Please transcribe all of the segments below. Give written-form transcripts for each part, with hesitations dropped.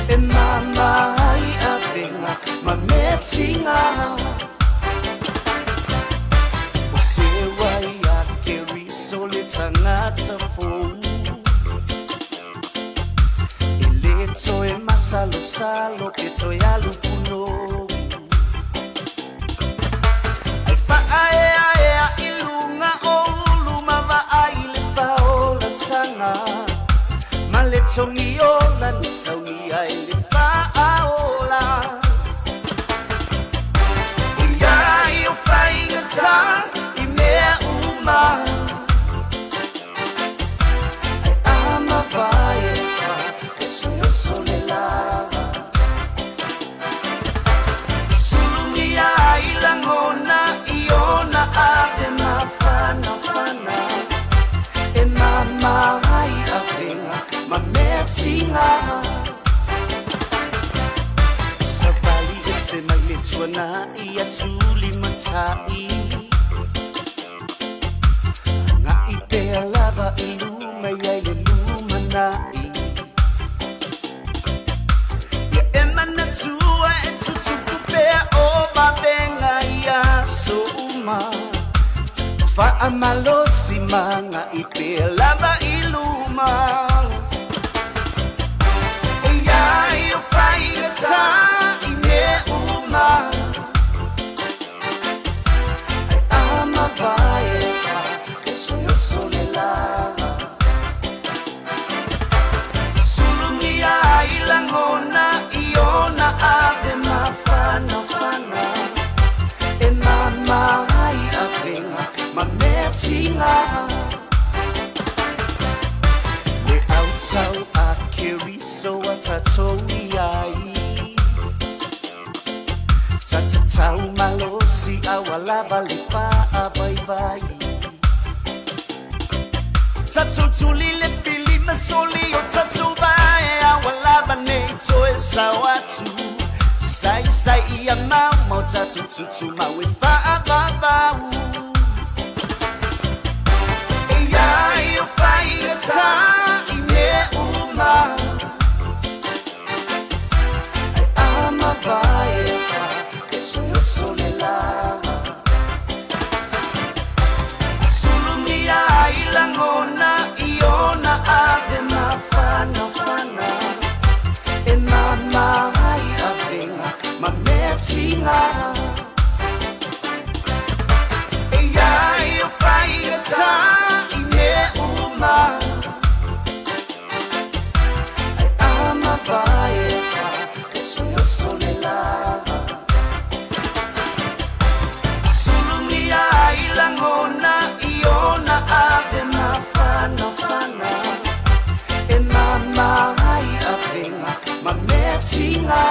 E māmā ai avega ma meatinga. O seua ia Keriso le tangata fou. E le toe masalosalo e toe alu punou. Ai whaaeaea i lunga o ulu ma vaai le whaolatanga. Ma le tongi ola na sauni ai le whaaola. Ia i o whaingata i mea uma. Ai ama vai e wha e soioso le lava. Sulungia ai lagona i ona ave mafanafana e māmā ai avega ma meatinga. Savali ese mai le tuanai atu limatai. Agai pea lava i luma i ai le lumanai. Ia e manatua e tutupu pea o vavega i aso uma. Faamalosi ma agai pea lava i luma. E iai o faigata i mea uma. Ai ama vai e fa e soioso le lava. Sulungia ai lagona i ona ave mafanafana e māmā ai avega ma meatinga. Le autau a Keriso a tatou i ai. Tatou tau malosi a ua lava le faavaivai. Tatou tuli le pili ma soli o tatou vae a ua lava nei toe sao atu. Saisai ia maumau tatou tutumau e faavavau. E iai o faigata i mea uma. Ai ama vai e fa e soioso le lava. Sulungia ai lagona i ona ave mafanafana e māmā ai avega ma meatinga. E iai o faigata i mea uma. Ai ama vai e fa e soioso le lava. Sulungia ai lagona i ona ave mafanafana e māmā ai avega ma meatinga.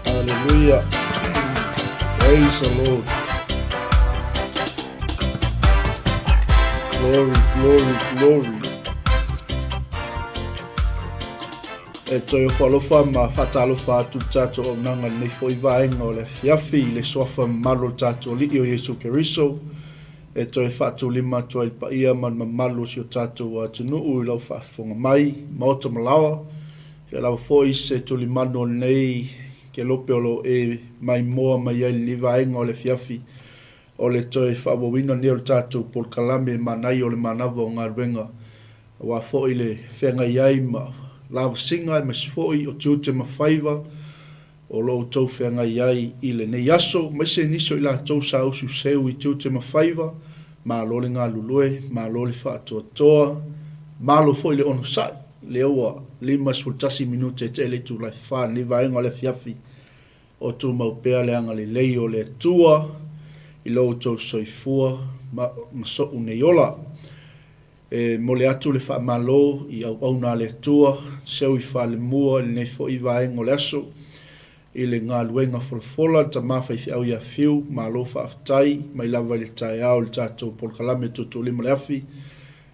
Hallelujah. Praise the Lord. Glory, glory, glory. E toe ofo alofa ma faatalofa atu le tatou auaunaga i lenei foi vaega o le afiafi i le suafa mamalu o le tatou Alii o Iesu Keriso. E toe faatulima atu ai le paia ma le mamalu o si o tatou atunuu i lau faafofoga mai, maota ma laoa. Fia lava foi se tulimanu o lenei kelope o lo o e maimoa mai ai i lenei vaega o le afiafi o le toe faaauauina lenei o le tatou polokalame manaia o le manava o galuega aua foi le feagai ai ma lavasiga aemaise foi o tiute ma faiva o lo outou feagai ai i lenei aso, aemaise nisi o i latou sa usiuseu i tiute ma faiva, malo le galulue, malo le faatoatoa, malo foi le onosai, lea ua 51 minute e tele itula e fa lenei vaega o le afiafi, o tumau pea le agalelei o le Atua i lo outou soifua ma ma so'u nei ola. E momoli atu le faamalo i auauna a le Atua, seu i falemua i lenei foi vaega o le aso, i le galuega folafola, le tama faifeau ia Fiu, malo faafetai mai lava i le taeao i le tatou polokalame Tuutuulima le Afi,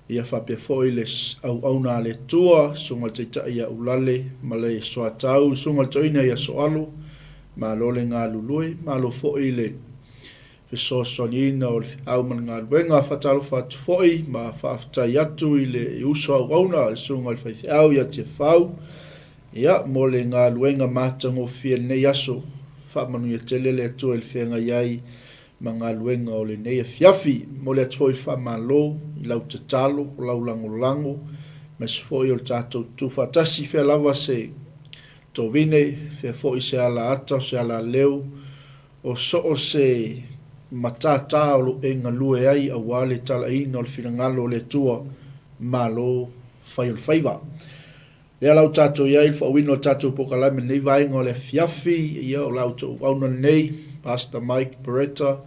ia faapea foi le auauna a le Atua, Susuga i le Taitai ia Ulale ma le Soatau, Susuga i le Toeaina ia Soalo, malo le galulue, malo foi le. fesoasoaniina o le feau ma le galuega. Faatalofa atu foi ma faafetai atu i le uso auauna, le susuga i le faifeau ia Tiafau, ia, mo le galuega matagofie i lenei aso. Faamanuia tele le Atua i le feagai ai ma galuega o lenei afiafi. E momoli atu foi le faamalo i lau tatalo, o lau lagolago, aemaise foi o le tatou tutufaatasi i fea lava se tovine, fea foi se alaata o se alaleo, o so o se matata o lo o e galue ai aua le talaiina o le finagalo o le Atua, malo fai o le faiva. Lea la ua tatou i ai i le faauuina o le tatou polokalame i lenei vaega o le afiafi, ia o la outou auauna lenei, Pastor Mike Perretta,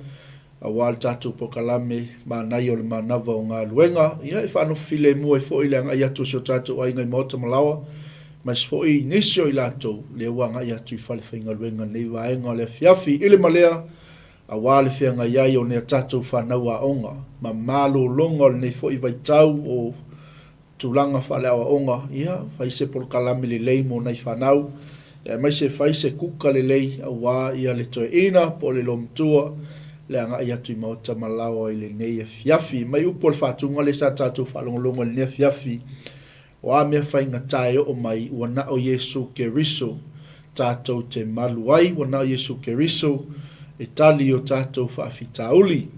aua le tatou polokalame Manaia o le Manava o Galuega. Ia e faanofo filemu ai foi le agai atu o si o tatou aiga i Maota ma Laoa, aemaise foi nisi o i latou lea ua agai atu i falefaigaluega i lenei vaega o le afiafi. I le ma lea, aua le feagai ai o nea tatou fanau aoga ma malologa o lenei foi vaitau o tulaga faaleaoaoga, ia, fai se polokalame lelei mo nai fanau, aemaise fai se kuka lelei aua ia le toeaina po o le loomatua le agai atu i maota ma laoa i lenei afiafi. Mai upu o le faatuga lea sa tatou faalogologo i lenei afiafi, o a mea faigata e oo mai, ua na o Iesu Keriso tatou te malu ai, ua na o Iesu Keriso e tali i o tatou faafitauli.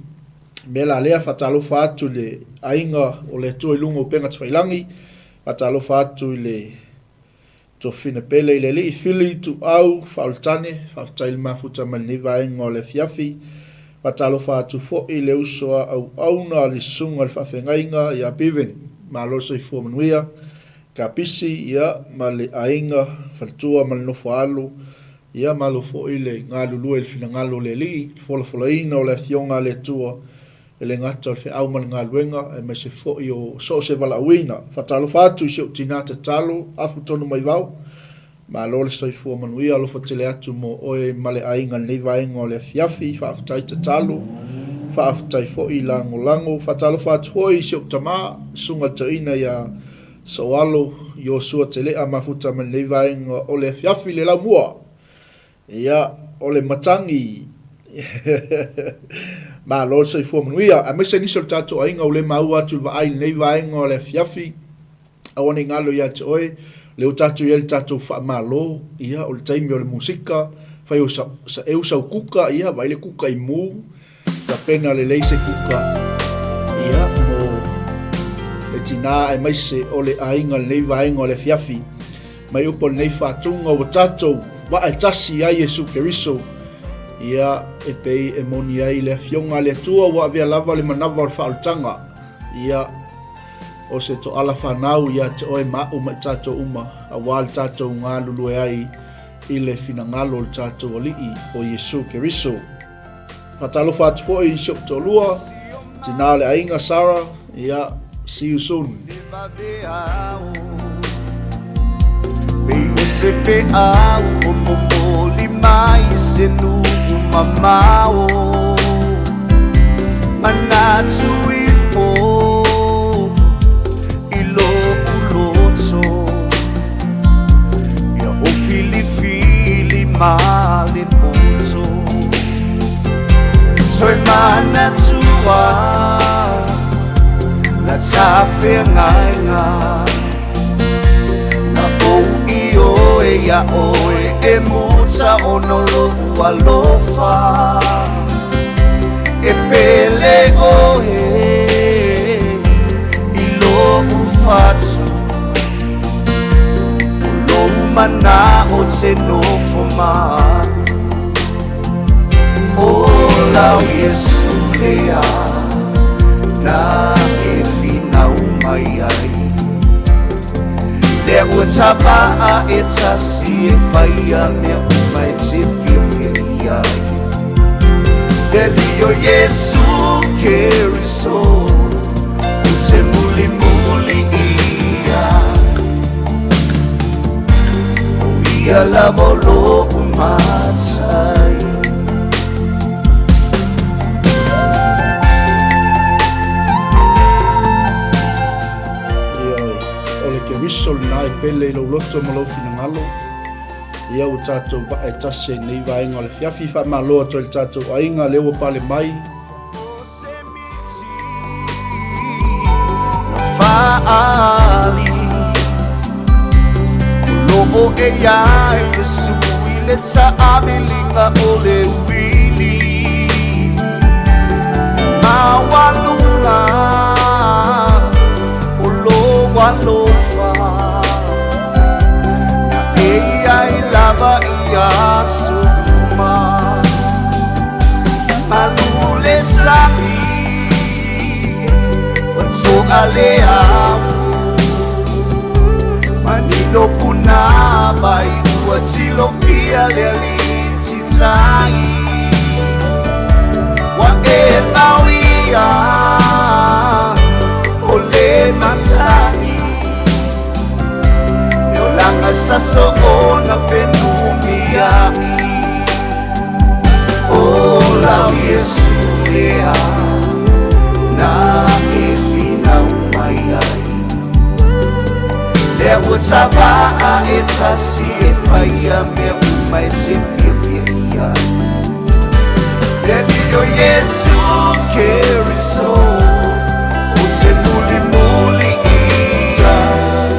Mea la lea, faatalofa atu i le aiga o le Atua i luga o upega tafailangi, faatalofa atu i le Tofina pele i le Alii, Fili, Tuau, Faaulutane, faafetai i le mafuta mai lenei vaega o le afiafi. Faatalofa atu foi i le uso a auauna a le Susuga i le Faafeagaiga ia Bevan, malo le soifua manuia, Kapisi, ia, ma le aiga, faletua ma le nofo a alo, ia, malo foi le galulue i le finagalo o le Alii, le folafolaina o le Afioga a le Atua, e le gata o le feau ma le galuega, aemaise foi o so o se valaauina. Faatalofa atu i si ou tina tatalo, afu tonu mai vao. Malo le soifua manuia, alofa tele atu mo oe ma le aiga i lenei vaega o le afiafi. Faafetai tatalo, faafetai foi lagolago. Faatalofa atu foi i si ou tama, Susuga i le Toeaina ia Soalo Iosua Telea Mafuta mai lenei vaega o le afiafi le laumua. Ia, o le matagi. Malo le soifua manuia. Aemaise nisi o le tatou aiga ua le maua atu i le vaai i lenei vaega o le afiafi. Aua ne i galo ia te oe, lea ua tatou i ai i le tatou faamalo, ia, o le taimi o le musika, fai o sa, sa eu sau kuka, ia, vaai le kuka i mu, tapena lelei se kuka, ia, mo le tinā aemaise o le aiga i lenei vaega o le afiafi. Mai upu o lenei faatuga ua tatou vaa e tasi ai Iesu Keriso, ia, e pei e moni ai le Afioga a le Atua ua avea lava le manava o le faaolataga, ia, o se toala fanau ia te oe ma au ma i tatou uma, aua le tatou galulue ai i le finagalo o le tatou Alii o Iesu Keriso. Faatalofa atu foi i si ou toalua, tina o le aiga Sarah, ia, see you soon. Ioe, o le Keriso lena e pele i lou loto ma lou finagalo. Ia ua tatou vaa e tasi ai nei vaega o le afiafi. Faamalo atu ai le tatou aiga lea ua pale mai. Fa'ali o loo e iai Iesu i le taaviliga o le uili maualuga o lou alofa na e iai lava i aso uma malu le sami ua to'a le amo manino punavai ua tilofia le alii titai ua e mauia o le masani e olaga sa soona fenumia'i o lau Iesu lea na e finau mai ai lea ua tava'a e tasi e faia mea uma e te fiafia i ai le alii o Iesu Keriso ou te mulimuli i ai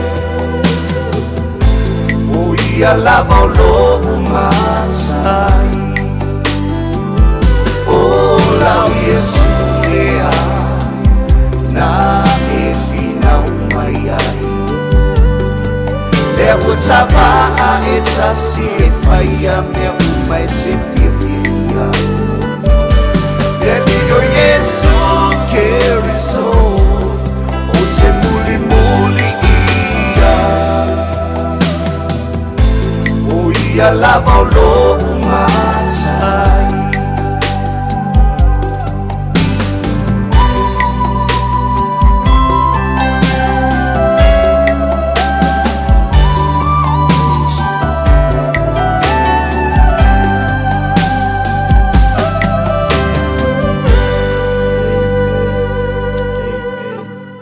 o ia lava o lo'u matai o lau Iesu lea na e finau mai ai lea ua tava'a e tasi e faia mea uma e te fiafia i ai le alii o Iesu Keriso ou te mulimuli i ai o ia lava o lo'u matai.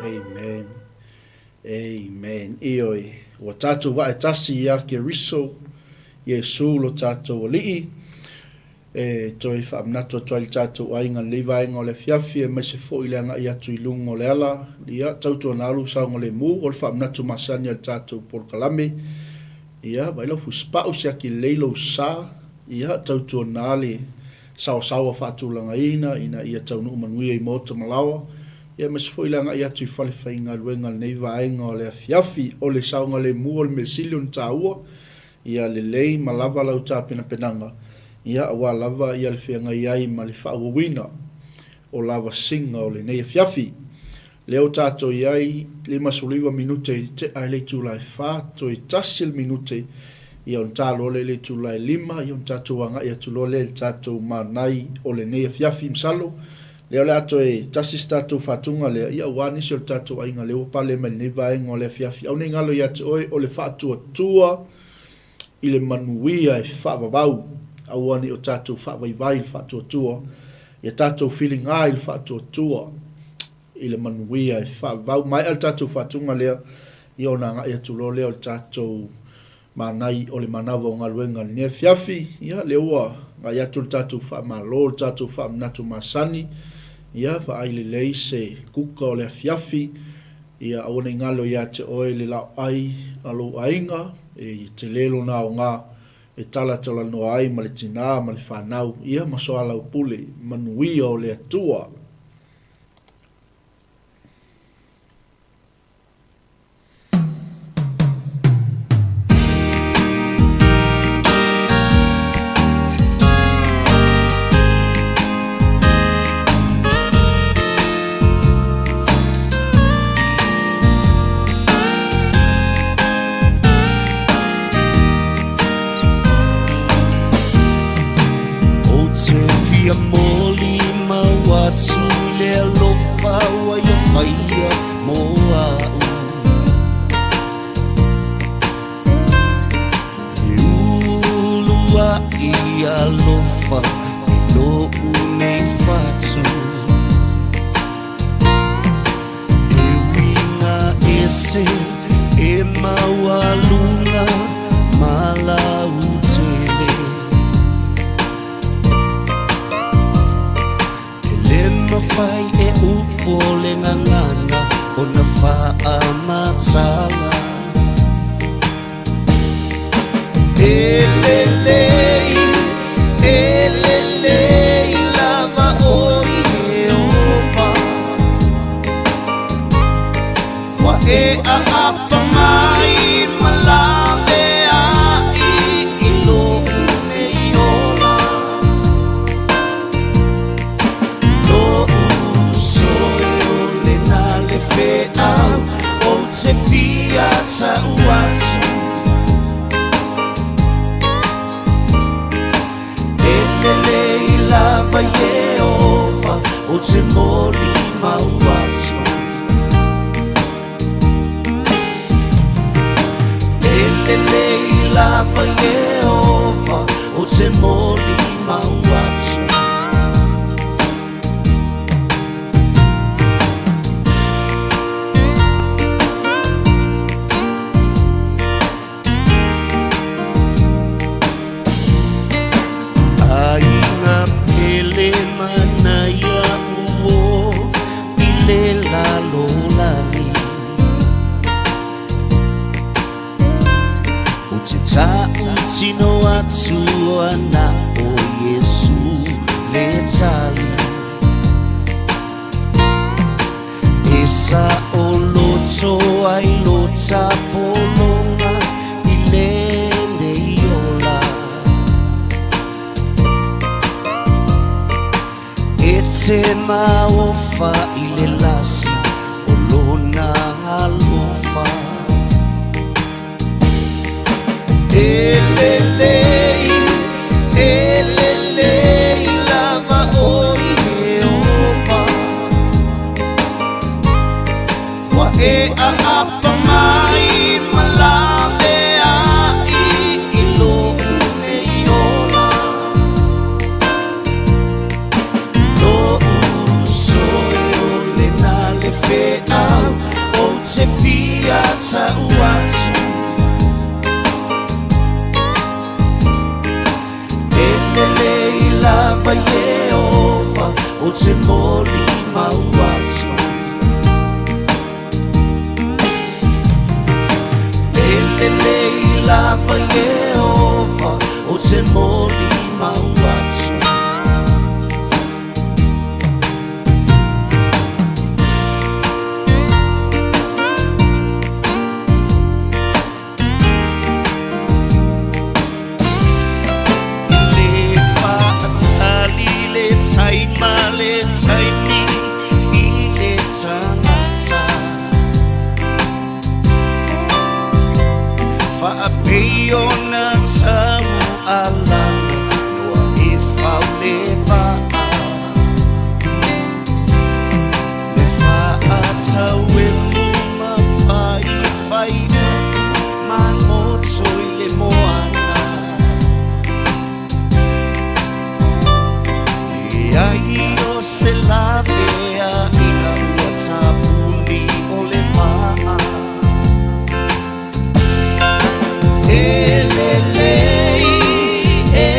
Amen. Amen. Ioe, ua tatou vaa e tasi ia Keriso, Iesu lo tatou Alii, e toe faamanatu atu ai le tatou aiga lenei vaega o le afiafi, aemaise foi le agai atu i luga o le ala, ia, tautuana alu saogalemu, o le faamanatu masani a le tatou polokalame, ia, vaai lau fusipau, siaki lelei lou sa, ia, tautuana le saosaoa faatulagaina ina ia taunuu manuia i maota ma laoa, ia aemaise foi le agai atu i fale faigaluega lenei vaega o le afiafi. O le saogalemu o le mea sili ona taua, ia lelei ma lava lau tapenapenaga, ia aua lava ia le feagai ai ma le faaauauina o lavasiga o lenei afiafi. Lea ua tatou i ai 59 minute i tea i le itula e 4, toe tasi le minute ia ona ta loa lea i le itula e 5, ia ona tatou agai atu loa lea i le tatou manai o lenei afiafi. Masalo lea o le a toe tasi se tatou faatuga lea, ia aua nisi o le tatou aiga lea ua pale mai lenei vaega o le afiafi. Aua ne i galo ia te oe o le faatuatua i le manuia e faavavau, aua ne i o tatou faavaivai i le faatuatua, ia tatou filiga i le faatuatua i le manuia e faavavau. Maea le tatou faatuga lea, ia ona agai atu loa lea o le tatou manai o le manava o galuega i lenei afiafi. Ia, lea ua agai atu le tatou faamalo, le tatou faamanatu masani, ia vaai lelei se kuka o le afiafi, ia aua ne i galo ia te oe le laoai a lou aiga, e tele lona aoga e talatalanoa ai ma le tina ma le fanau, ia ma soalaupule manuia o le Atua. Ou te fia moli mau atu i le alofa ua ia faia mo a'u. E ulua'i alofa i lo'u nei fatu. E uiga ese e maualuga ma lautele. mafai e upu o le gagana ona faamatala. E lelei, e lelei lava o Ieova, Ua e aapa mai ma laveai i loʻu nei ola. Loʻu uso e o lena le feau ou te fia tau atu. E lelei lava Ieova ou te molimau atu. E lelei lava Ieova ou te molimau atu. Aiga pele manaia uo i le lalolagi. Ou te ta'utino atu ana o Iesu le tali. E saoloto ai lo tapologa i lenei ola. E te maofa i le lasi o lona alofa. E lelei, e lelei lava o Ieova, Ua e aapa mai ma laveai i loʻu nei ola. Loʻu uso e o lena le feau ou te fia tau atu. E lelei lava Ieova ou te molimau atu. E lelei lava Ieova ou te molimau atu. I le faatali le taima le taimi i le tangata. Faapei ona tau alanga noa e fau le vaa. Le faatau e muma fai fai upu magoto i le moana. Leai o se lavea ina ua tapuni o le paa. E lelei, e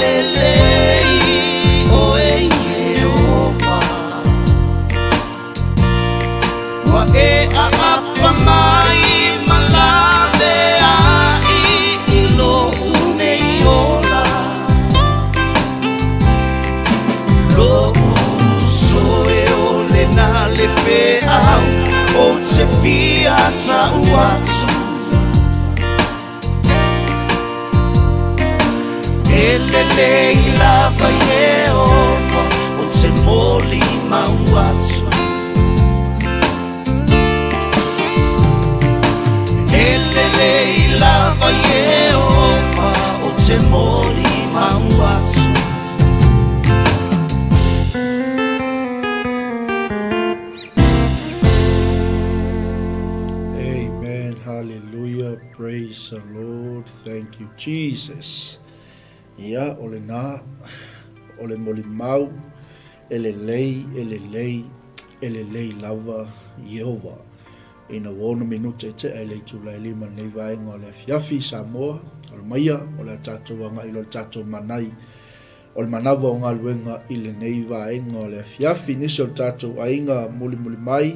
lelei oe Ieova, Ua e aapa mai ma laveai i loʻu nei ola. Loʻu uso e o lena le feau ou te fia tau atu. E lelei lava Ieova ou te molimau atu. E lelei lava Ieova ou te molimau atu. Amen. Hallelujah. Praise the Lord. Thank you, Jesus. Ia, o lena, o le molimau, e lelei, e lelei, e lelei lava Iehova. Ina ua ono minute e tea i le itula e lima lenei vaega o le afiafi i Samoa, o le maia, o le a tatou agai loa i le tatou manai. O le manava o galuega i lenei vaega o le afiafi. Nisi o le tatou aiga mulimuli mai,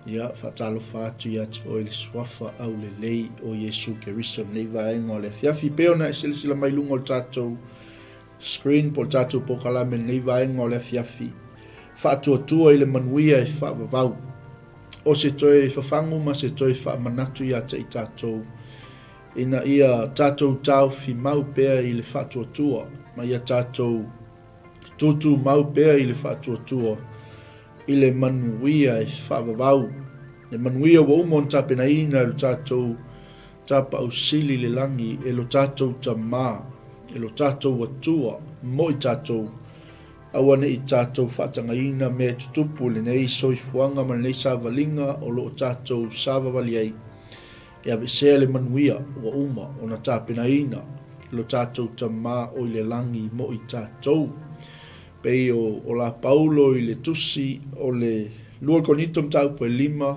ia, faatalofa atu ia te oe le Suafa aulelei o Iesu Keriso i lenei vaega o le afiafi. Pei ona e silasila mai i luga o le tatou screen po o le tatou polokalame i lenei vaega o le afiafi, Faatuatua i le manuia e faavavau. O se toe fafagu ma se toe faamanatu ia te i tatou, ina ia tatou taofi mau pea i le faatuatua, ma ia tatou tūtūmau pea i le faatuatua i le manuia e faavavau, le manuia ua uma ona tapenaina e lo tatou Tapaau Sili i le lagi, e lo tatou Tama, e lo tatou Atua, mo i tatou, aua ne i tatou faatagaina mea e tutupu i lenei soifuaga ma lenei savaliga o lo o tatou savavali ai. E aveesea le manuia ua uma ona tapenaina e lo tatou Tama o i le lagi mo i tatou. Pei o o la Paulo i le tusi o le 2 Korinito mataupu e 5,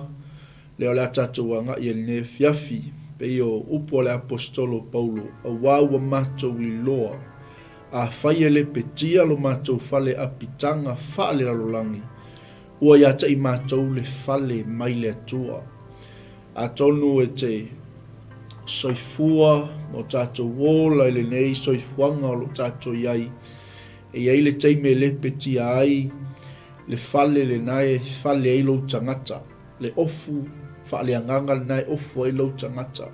lea o le a tatou agai ai i lenei afiafi, pei o upu a le Aposetolo o Paulo, Auā ua matou iloa, afai e lepetia lo matou fale apitaga faalelalolagi, ua ia te i matou le fale mai le Atua. Atonu e te soifua ma o tatou ola i lenei soifuaga o lo o tatou i ai, e i ai le taimi e lepetia ai le fale lena e fale ai lou tagata, le ofu faaleagaga lena e ofu ai lou tagata.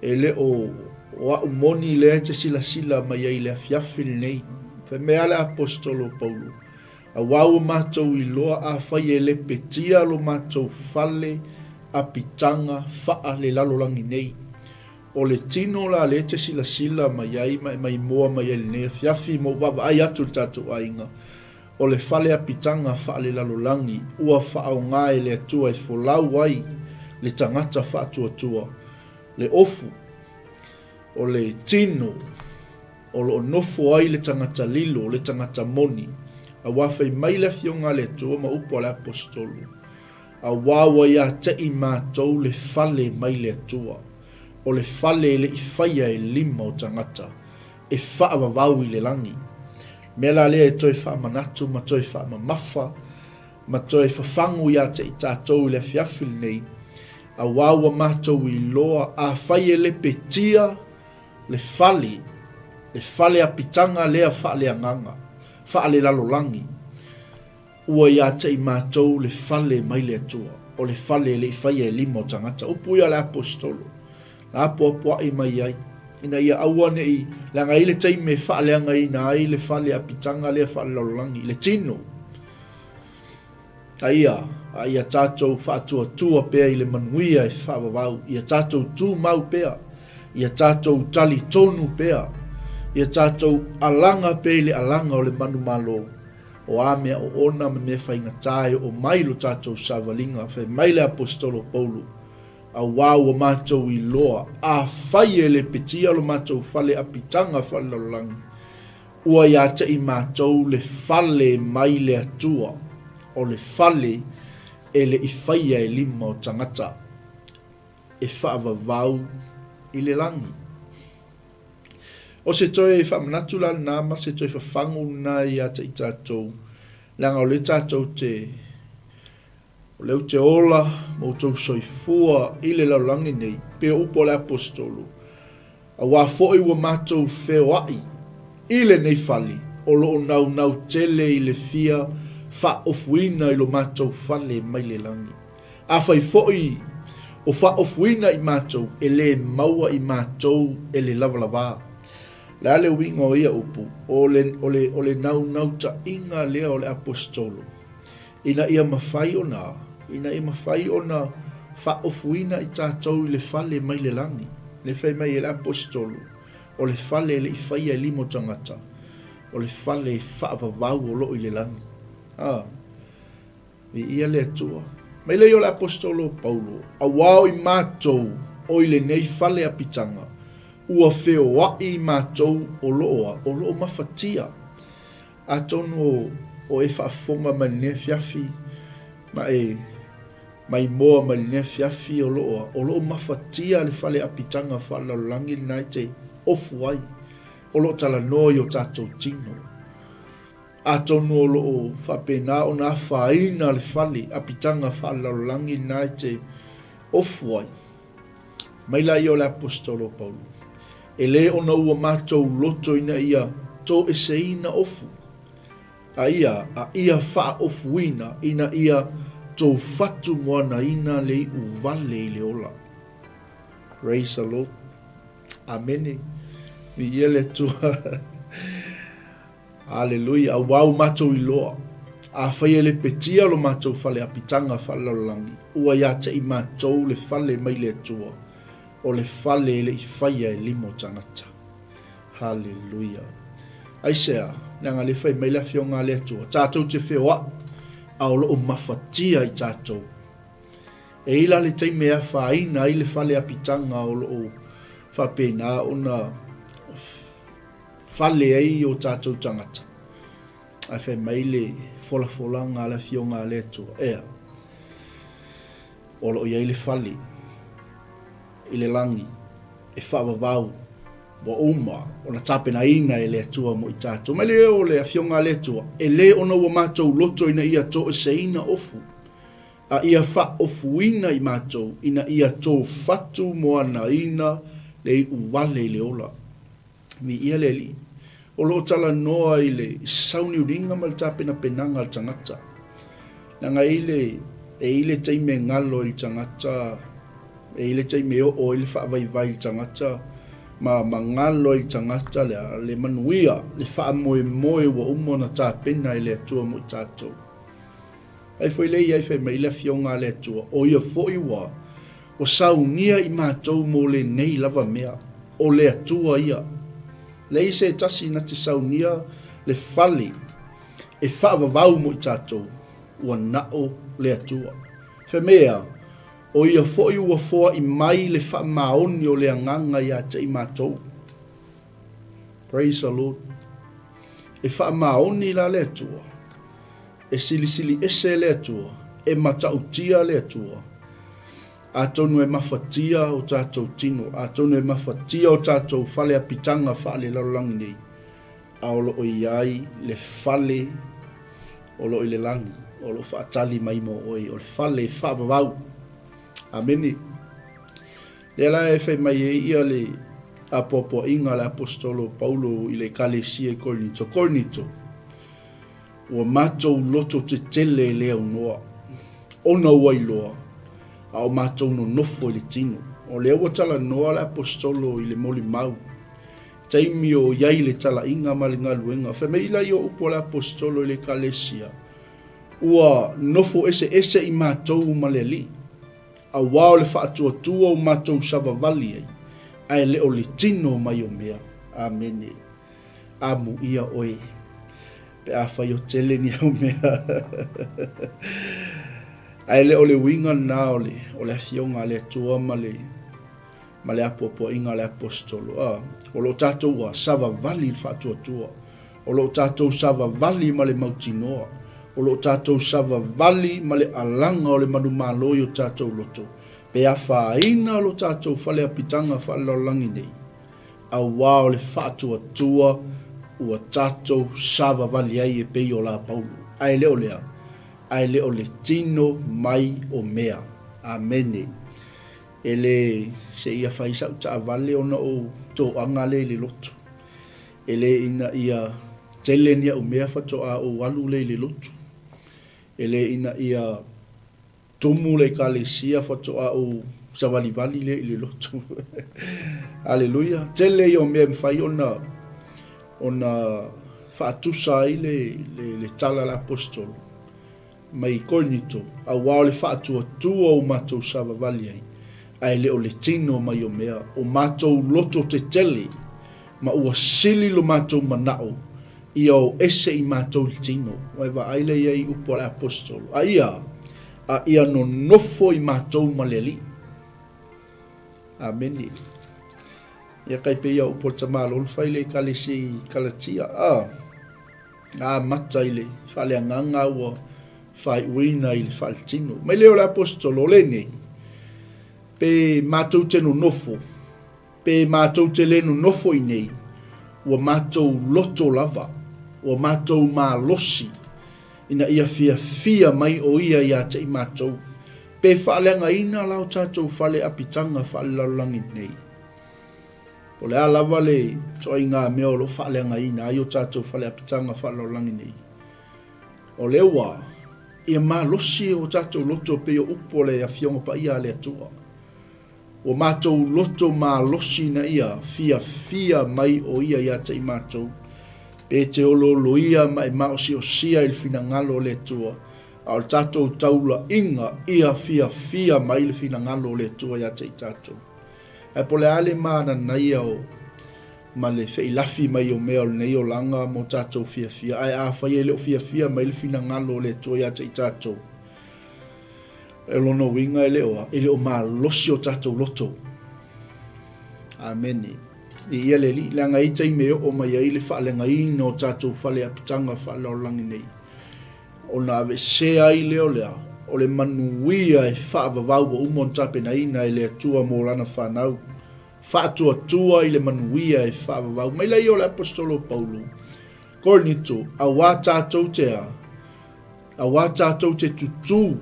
E le o o a'u moni lea e te silasila mai ai i le afiafi lenei. Fai mai lava le Aposetolo o Paulo, Auā ua matou iloa afai e lepetia lo matou fale apitaga faalelalolagi nei. O le tino la lea e te silasila mai ai ma e maimoa mai ai i lenei afiafi ma ou vaavaai atu i le tatou aiga, o le fale apitaga faalelalolagi ua faaaoga e le Atua e folau ai le tagata faatuatua, le ofu, o le tino, O lo o nofo ai le tagata lilo, le tagata moni, auā fai mai le Afioga a le Atua ma upu a le Aposetolo, Auā ua ia te i matou le fale mai le Atua, o le fale e le i faia e lima o tagata, e faavavau i le lagi. Mea la lea e toe faamanatu ma toe faamamafa ma toe fafagu ia te i tatou i le afiafi lenei, auā ua matou iloa afai e lepetia le fale, le fale apitaga lea faaleagaga, faalelalolagi, ua ia te i matou le fale mai le Atua, o le fale e le i faia e lima o tagata. Upu ia a le Aposetolo, na apoapoai mai ai, ina ia aua ne i leaga ai le taimi e faaleagaina ai le fale apitaga lea faalelalolagi, le tino. A ia, a ia tatou faatuatua pea i le manuia e faavavau, ia tatou tumau pea, ia tatou talitonu pea, ia tatou alaga pea i le alaga o le manumalo, o a mea oona ma mea faigata e oo mai lo tatou savaliga, fai mai le Aposetolo Paulo, Auā ua matou iloa, afai e lepetia lo matou fale apitaga faalelalolagi, Ua ia te i matou le fale mai le Atua, o le fale e le i faia e lima o tagata, e faavavau i le lagi. O se toe faamanatu la lena ma se toe fafagu lena ia te i tatou, leaga o lea tatou te, o lea ou te ola ma outou soifua i le lalolagi nei, pei o upu a le Aposetolo, Auā foi ua matou feoaʻi i lenei fale o lo o naunau tele i le fia faaofuina i lo matou fale mai le lagi. Afai foi o faaofuina i matou, e lē maua i matou e le lavalavā. O le a le uiga o ia upu? O le, o le, o le naunautaiga lea o le Aposetolo, ina ia mafai ona, ina ia mafai ona faaofuina i tatou i le fale mai le lagi. Le fai mai e le Aposetolo, o le fale e le i faia e lima o tagata, o le fale e faavavau o lo o i le lagi. A, viia le Atua. Mai lea o le Aposetolo o Paulo, auā o i matou o i lenei fale apitaga, ua feoaʻi i matou o lo o a, o lo o mafatia. Atonu o e faafofoga mai lenei afiafi ma e maimoa mai lenei afiafi o lo o o lo o mafatia le fale apitaga faalelalolagi lena e te ofu ai, o lo o talanoa i o tatou tino. Atonu o lo o faapena ona afaina le fale apitaga faalelalolagi lena e te ofu ai. Mai laia o le Aposetolo o Paulo, E le ona ua matou loto ina ia toeseina ofu, a ia, a ia faaofuina ina ia tou fatu moanaina le iu vale i le ola. Praise the Lord. Amene. Viia le Atua. Aleluia. Auā ua matou iloa, afai e lepetia lo matou fale apitaga faalelalolagi, ua ia te i matou le fale mai le Atua, o le fale e le i faia e lima o tagata. Haleluia. Aisea? Leaga lea fai mai le Afioga a le Atua, tatou te feoai, a o lo o mafatia i tatou. E i ai la le taimi e afaina ai le fale apitaga o lo o faapena ona fale ai o tatou tagata. Ae fai mai le folafolaga a le Afioga a le Atua, ea, o lo o i ai le fale i le lagi e faavavau ua uma ona tapenaina e le Atua mo i tatou. Mai le o le Afioga a le Atua, e le ona ua matou loto ina ia toeseina ofu, a ia faaofuina i matou ina ia tofatu moanaina le iu vale i le ola. Viia le Alii. O lo o talanoa i le sauniuliga ma le tapenapenaga a le tagata. Leaga e i le, e i le taimi e galo ai le tagata, e i le taimi e oo ai le faavaivai i le tagata, ma, ma galo ai le tagata le, le manuia, le faamoemoe ua uma ona tapena e le Atua mo i tatou. Ai foi lea i ai fai mai le Afioga a le Atua, o ia foi ua, ua saunia i matou mo lenei lava mea, o le Atua ia. Leai se tasi na te saunia le fale e faavavau mo i tatou, ua nao le Atua. Fai mai ea, o ia foi ua foai mai le faamaoni o le Agaga ia te i matou. Praise the Lord. E faamaoni la le Atua. E silisili ese le Atua, e matautia le Atua. Atonu e mafatia o tatou tino, atonu e mafatia o tatou fale apitaga faalelalolagi nei, a o lo o i ai le fale o lo o i le lagi, o lo o faatali mai mo oe, o le fale e faavavau. Amene. Lea la e fai mai ai ia le apoapoaiga a le Aposetolo Paulo i le Ekalesia i Korinito, Korinito, Ua matou loto tetele e le aunoa, ona ua iloa, a o matou nonofo i le tino. O lea ua talanoa le Aposetolo i le molimau, taimi o i ai le talaiga ma le galuega. Fai mai la ia o upu a le Aposetolo i le Ekalesia, Ua nofo eseese i matou ma le Alii, auā o le faatuatua o matou savavali ai, ae le o le tino mai o mea. Amene. Amuia oe pe afai o tele ni au mea. Ae le o le uiga lena o le, o le afioga a le Atua ma le, ma le apoapoaiga a le Aposetolo. A, o lo o tatou ua savavali i le faatuatua. O lo o tatou savavali ma le mautinoa. O lo o tatou savavali ma le alaga o le manumalo i o tatou loto. Pe afaina lo tatou faleapitaga faalelalolagi nei, auā o le faatuatua ua tatou savavali ai e pei o la Paulo. Ae le o lea, ae le o le tino mai o mea. Amene. E le seia fai sau taavale ona ou toaga lea i le lotu. E le ina ia tele ni au mea faatoa ou alu lea i le lotu. E le ina ia Tumu le Ekalesia faatoa ou savalivali lea i le lotu. Aleluia. Tele ia o mea e mafai ona ona faatusa ai le, le, le tala a le Aposetolo mai Korinito, auā o le faatuatua o matou savavali ai, ae le o le tino mai o mea, o matou loto tetele, ma ua sili lo matou manao Ia o ese i matou le tino. Ua e vaai lea i ai i upu a le Aposetolo, a ia, a ia nonofo i matou ma le Alii. Amene. Ia kai pei ia upu a le tamaloa na fai le Ekalesia i Kalatia, a, na amata i le faaleagaga ua faaiuina i le faaletino. Mai lea o le Aposetolo, o lenei, pe matou te nonofo, Pe matou te le nonofo i nei, ua matou loto lava. Ua matou malosi ina ia fiafia mai o Ia ia te i matou, pe faaleagaina la o tatou fale apitaga faalelalolagi nei. Po o le a lava le ituaiga mea o lo o faaleagaina ai o tatou fale apitaga faalelalolagi nei, o lea ua ia malosi o tatou loto pei o upu o le Afioga Paia a le Atua. Ua matou loto malosi ina ia fiafia mai o Ia ia te i matou, pe te olooloia ma e maosiosia i le finagalo o le Atua, a o le tatou taulaiga ia fiafia mai le finagalo o le Atua ia te i tatou. Ae po o le a le mananaia o ma le feilafi mai o mea o lenei olaga mo tatou fiafia, ae afai e le o fiafia mai le finagalo o le Atua ia te i tatou, O lona uiga e le o a, e le o malosi o tatou loto. Amene. Viia le Alii, leaga e i ai taimi e oo mai ai le faaleagaina o tatou fale apitaga faalelalolagi nei, ona aveesea ai lea o le a, o le manuia e faavavau ua uma ona tapenaina e le Atua mo Lana fanau, faatuatua i le manuia e faavavau. Mai laia o le Aposetolo Paulo, Korinito, auā tatou te a, Aua tatou te tutū,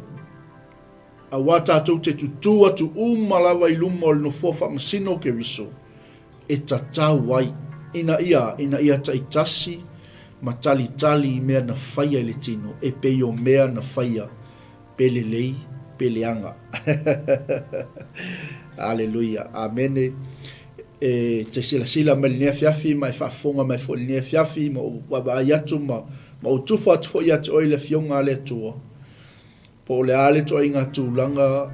aua tatou te tutū atu uma lava i luma o le nofoa faamasino o Keriso, e tatau ai, ina ia, ina ia taitasi ma talitali i mea na faia i le tino, e pei o mea na faia, pe lelei, pe leaga. Aleluia. Amene. E te silasila mai i lenei afiafi ma e faafofoga mai foi i lenei afiafi ma ou vaavaai atu ma Ma ou tufa atu foi ia te oe le Afioga a le Atua, po o le a le ituaiga tulaga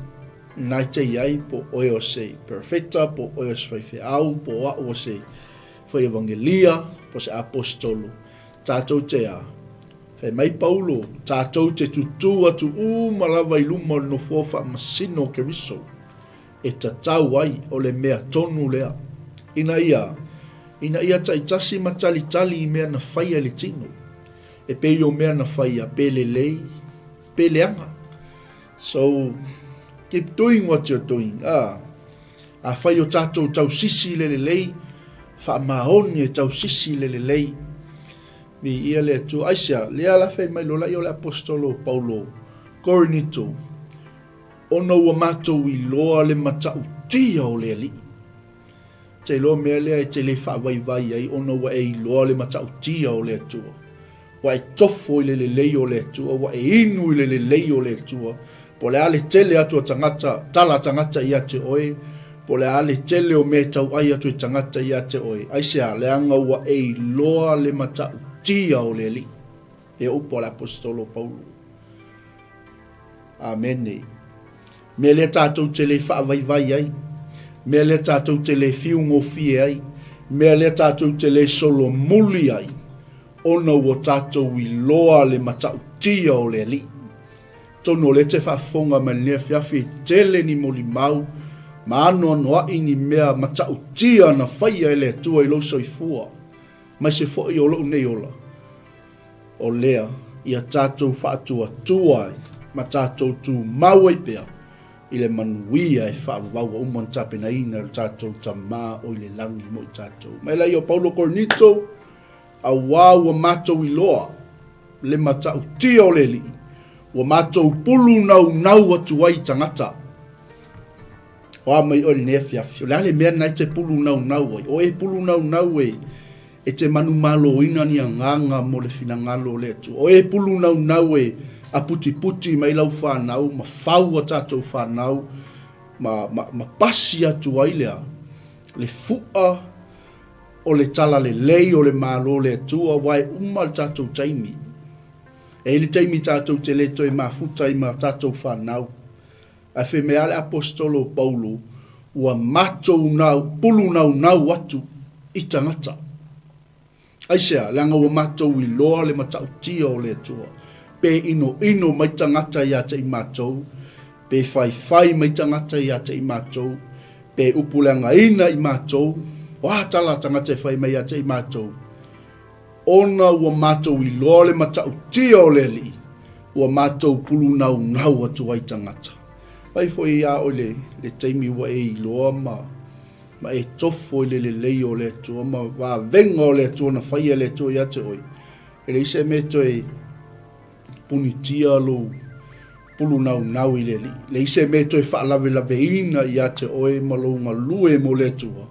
na e te i ai, po o oe o se perofeta, po o oe o se faifeau, po o au o se fai evangelia, po o se aposetolo, tatou te a? Fai mai Paulo, tatou te tutū atu uma lava i luma o le nofoa faamasino o Keriso, e tatau ai o le mea tonu lea, ina ia, ina ia taitasi ma talitali i mea na faia i le tino, e pei o mea na faia pe lelei, pe leaga. So, keep doing what you're doing. Ah, afai o tatou tausisi i le lelei, faamaoni e tausisi i le lelei. Viia le Atua. Aisea, lea la fai mai lola ia o le aposetolo o Paulo, Korinito, Ona ua matou iloa le matautia o le Alii. Te iloa mea lea e te le faavaivai ai ona ua e iloa le matautia o le Atua. Ua e tofo i le lelei o le Atua, ua e inu i le lelei o le Atua. Po o le a le tele atu o tagata, tala tagata ia te oe, po o le a le tele o mea e tauai atu e tagata ia te oe. Aisea? Leaga ua e iloa le matautia o le Alii. E upu a le Aposetolo o Paulo. Amene. Mea lea tatou te le faavaivai ai, mea lea tatou te le fiu gofie ai, mea lea tatou te le solomuli ai, ona ua tatou iloa le matautia o le Alii. Atonu o lea te faafofoga mai lenei afiafi e tele ni molimau ma anoanoai ni mea matautia na faia e le Atua i lou soifua, maise foi o lou nei ola. O lea ia tatou faatuatua ai ma tatou tumau ai pea i le manuia e faavavau ua uma ona tapenaina e lo tatou Tama o i le lagi mo i tatou. Mai laia o Paulo Korinito, Auā ua matou iloa le matautia o le Alii, ua matou pulu naunau atu ai i tagata. O a mai oe lenei afiafi, o le a le mea na e te pulu naunau ai? O e pulu naunau e E te manumaloina ni agaga mo le finagalo o le Atua. O e pulu naunau e aputiputi mai lau fanau ma fau a tatou fanau ma, ma, ma pasi atu ai lea le fu'a o le talalelei o le Malo o le Atua, aua e uma le tatou taimi. E i ai le taimi tatou te le toe mafuta ai ma tatou fanau. Ae fai mai lava le Aposetolo o Paulo, Ua matou nau, pulu naunau atu i tagata. Aisea? Leaga ua matou iloa le matautia o le Atua. Pe inoino mai tagata ia te i matou, pe faifai mai tagata ia te i matou, pe upuleagaina i matou, o a tala a tagata e fai mai ia te i matou, Ona ua matou iloa le matautia o le Alii, ua matou pulunaunau atu ai tagata. Vaai foi ia oe le, le taimi ua e iloa ma, ma e tofo i le lelei o le Atua ma vavega o le Atua na faia e le Atua ia te oe. E leai se mea e toe punitia lou pulu naunau i le Alii. Leai se mea e toe faalavelaveina ia te oe ma lou galue mo le Atua,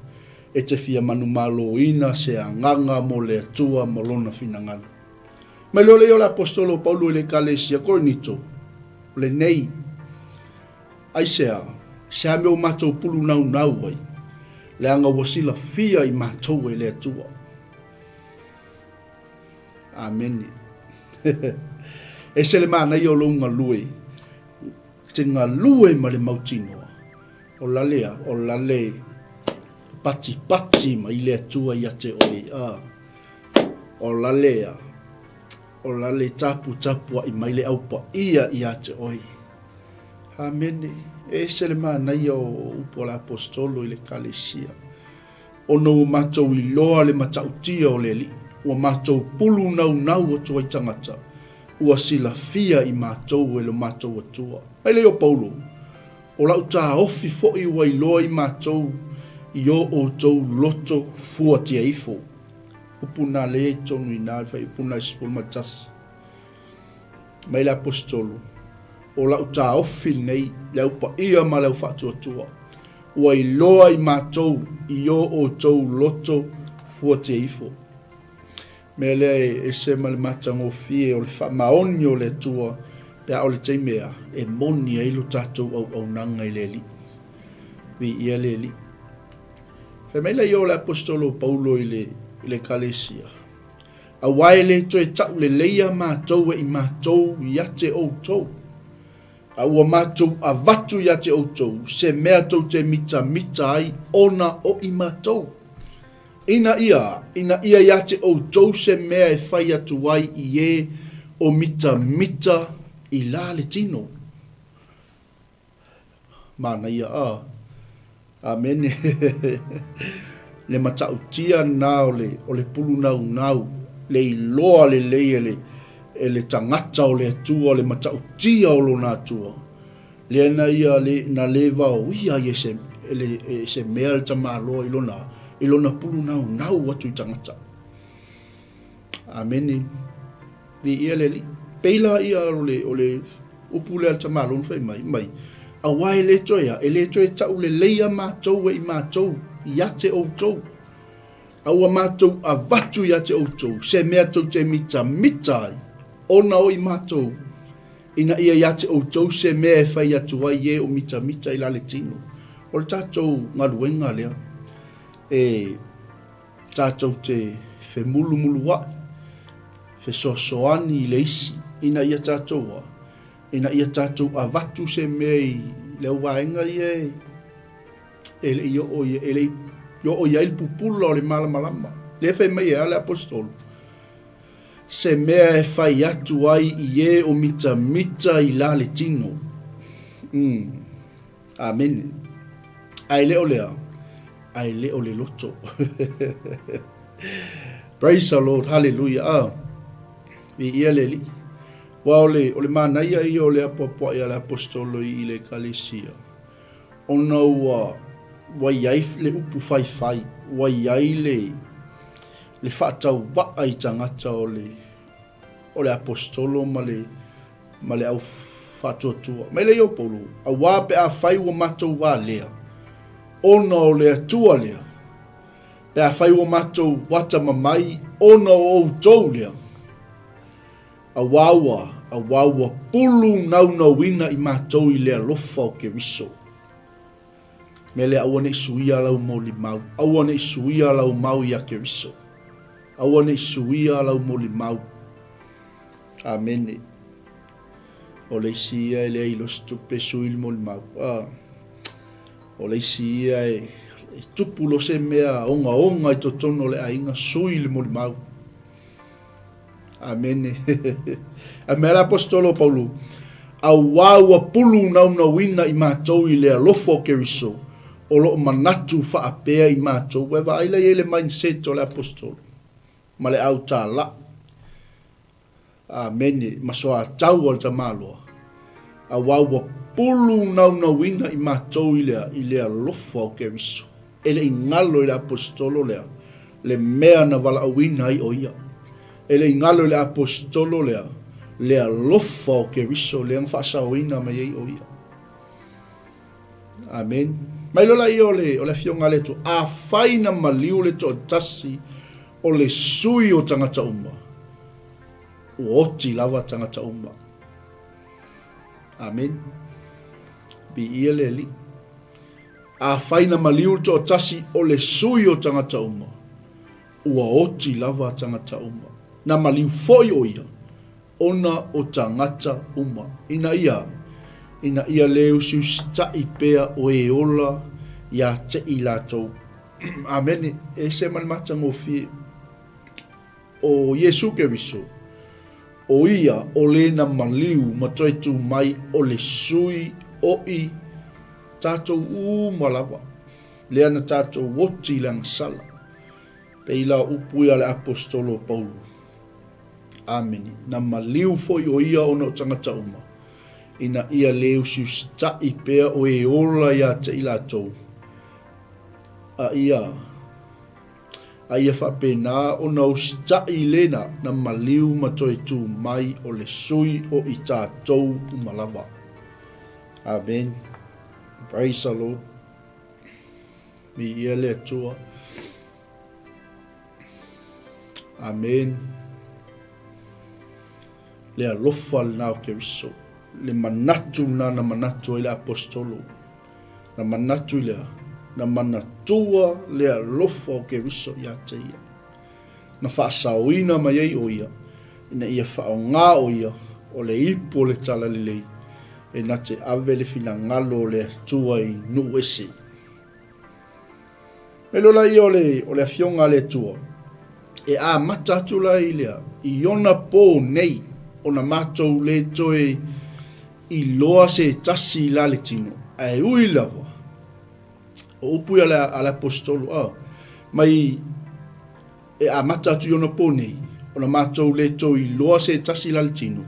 e te fia manumaloina se agaga mo le Atua ma Lona finagalo. Mai loa lea o le Aposetolo o Paulo i le Ekalesia Korinito, o lenei, Aisea, se a mea ua matou pulu naunau ai, leaga ua silafia i matou e le Atua. Amene. Ese le manaia o lou galue, te galue ma le mautinoa. O la lea, o la le patipati mai le Atua ia te oe. Ah. O la lea, o la le taputapuaʻi mai le Au Paia ia te oe. Amene. E ese le manaia o upu a le Aposetolo i le Ekalesia. Ona ua matou iloa le matautia o le Alii, ua matou pulu naunau atu ai tagata, ua silafia i matou e lo matou Atua. Mai lea o Paulo, O lau taofi foi ua iloa i matou i o outou loto fuatia ifo. Upu na lea i tonu ina i le fuaiupu na i 11. Mai le Aposetolo, O lau taofi lenei, le au paia ma le au faatuatua, ua iloa i matou i o outou loto fuatia ifo. Mea lea e ese ma le matagofie o le faamaoni o le Atua pe a o le taimi ea e moni ai lo tatou auaunaga i le Alii. Viia le Alii. Fai mai laia o le Aposetolo o Paulo i le, i le Ekalesia, Auā e le toe ta'u leleia matou e i matou ia te outou, a ua matou avatu ia te outou se mea tou te mitamita ai ona o i matou. Ina ia, ina ia ia te outou se mea e fai atu ai i ē o mitamita i la le tino. Manaia a. Amene. Le matautia na o le, o le pulunaunau, le iloa lelei e le, e le tagata o le Atua, le matautia o lona Atua. Lea na ia le, na le vaoia ai e se, e le, e se mea le tamaloa i lona, i lona pulunaunau atu i tagata. Amene. Viia le Alii. Pei la ia o le, o le upu lea a le tamaloa na fai mai, mai, Auā e le toe a, e le toe ta'u lelei a matou e i matou ia te outou. A ua matou avatu ia te outou se mea tou te mitamita ai, ona o i matou, ina ia ia te outou se mea e fai atu ai e o mitamita i la le tino. O le tatou galuega lea e tatou te femulumuluaʻi, fesoasoani i le isi, ina ia tatou a, ina ia tatou avatu se mea i le au vaega ia e, e le i oo i, e le i oo i ai le pupula o le malamalama. Lea e fai mai e a le Aposetolo, se mea e fai atu ai i e o mitamita i la le tino. Mm. Amene. Ae le o lea, ae le o le loto. Praise the Lord, hallelujah. Ah, viia le Alii. Aua o le, o le manaia ia o le apoapoai a le Aposetolo i le Ekalesia, ona ua, ua i ai le upu faifai, ua i ai le, le faatauvaa i tagata o le, o le Aposetolo ma le, ma le au faatuatua. Mai lea i ou Paulo, auā pe afai ua matou valea, ona o le Atua lea, pe afai ua matou atamamai, ona o outou lea, auā ua, auā ua pulu naunauina i matou i le alofa o Keriso. Mea lea, aua ne i suia lau molimau, aua ne i suia lau mau iā Keriso. Aua ne i suia lau molimau. Amene. O le isi ia e leai loa se tupe sui le molimau. Ah. O le isi ia e, e tupu loa se mea ogaoga i totonu o le aiga, sui le molimau. Amene. A mea le Aposetolo o Paulo, auā ua pulu naunauina i matou i le alofa o Keriso, o lo o manatu faapea i matou. Ua e vaai la i ai le mindset o le Aposetolo ma le au tālaʻi. Amene, ma soatau a le tamaloa, auā ua pulu naunauina i matou i le, i le alofa o Keriso. E le i galo i le Aposetolo lea le mea na valaauina ai o ia. E le i galo i le Aposetolo lea, le alofa o Keriso lea na faasaoina mai ai o ia. Amen. Mai loa laia o le, o le Afioga a le Atua, afai na maliu le toatasi o le sui o tagata uma, ua oti lava tagata uma. Amen. Viia le Alii. Afai na maliu le toatasi o le sui o tagata uma, ua oti lava tagata uma. Na maliu foi o ia, ona o tagata uma, ina ia, ina ia lē usiusitaʻi pea o e ola iā te i latou. Amene. E ese ma le matagofie o Iesu Keriso, o ia o lē na maliu ma toe tū mai o le sui o i tatou uma lava, lea na tatou oti i le agasala, pei la o upu ia a le Aposetolo o Paulo. Amene. Na maliu foi o ia ona o tagata uma, ina ia lē usiusitaʻi pea o e ola iā te i latou, a ia, a ia faapena ona usitaʻi lena na maliu ma toe tū mai o le sui o i tatou uma lava. Amen. Praise the Lord. Viia le Atua. Amen. Le alofa lena o Keriso. Le manatu lena na manatu ai le aposetolo. Na manatu i lea, na manatua le alofa o Keriso ia te ia. Na faasaoina mai ai o ia, ina ia faaaoga o ia o le ipu o le talalelei e na te ave le finagalo o le Atua i nuu ese. Mai loa laia o le, o le Afioga a le Atua, e amata atu la i lea, i ona pō nei, ona matou le toe iloa se tasi i la le tino, ae ui lava, o upu ia a le Aposetolo, a, mai e amata atu i ona pō nei, ona matou le toe iloa se tasi i la le tino,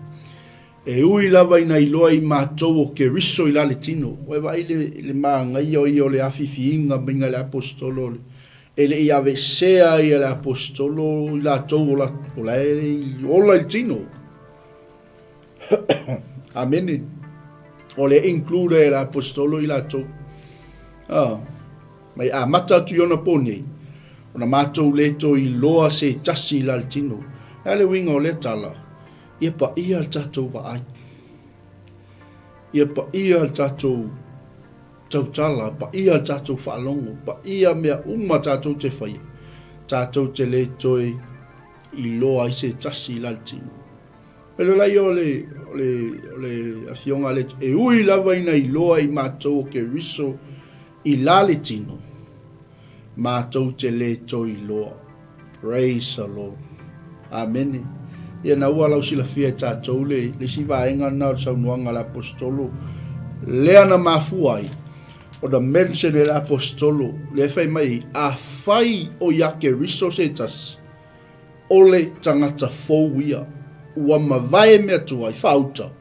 E ui lava ina iloa i matou o Keriso i la le tino, ua e vaai le, le māgaia o ia o le afiafiina maiga e le Aposetolo o le, e le i aveesea ai e le Aposetolo i latou o la, o la e ola i le tino. Amene. O le include e le Aposetolo i latou. Ah. Mai amata atu i ona pō nei, ona matou le toe iloa se tasi i la le tino. E a le uiga o lea tala? Ia paia le tatou vaai. Ia paia le tatou tautala, paia le tatou faalogo, paia mea uma tatou te faia. Tatou te le toe iloa ai se tasi i la le tino. Pele la ia o le, o le, o le afioga a le, e ui lava ina iloa i matou o Keriso i la le tino, matou te le toe iloa. Praise the Lord. Amene. Ia na ua lau silafia e tatou le, le isi vaega lena o le saunoaga a le Aposetolo, lea na mafua ai ona mention e le Aposetolo, lea e fai mai, afai o ia Keriso se tasi, o le tagata fou ia, ua mavae mea tuai, faauta,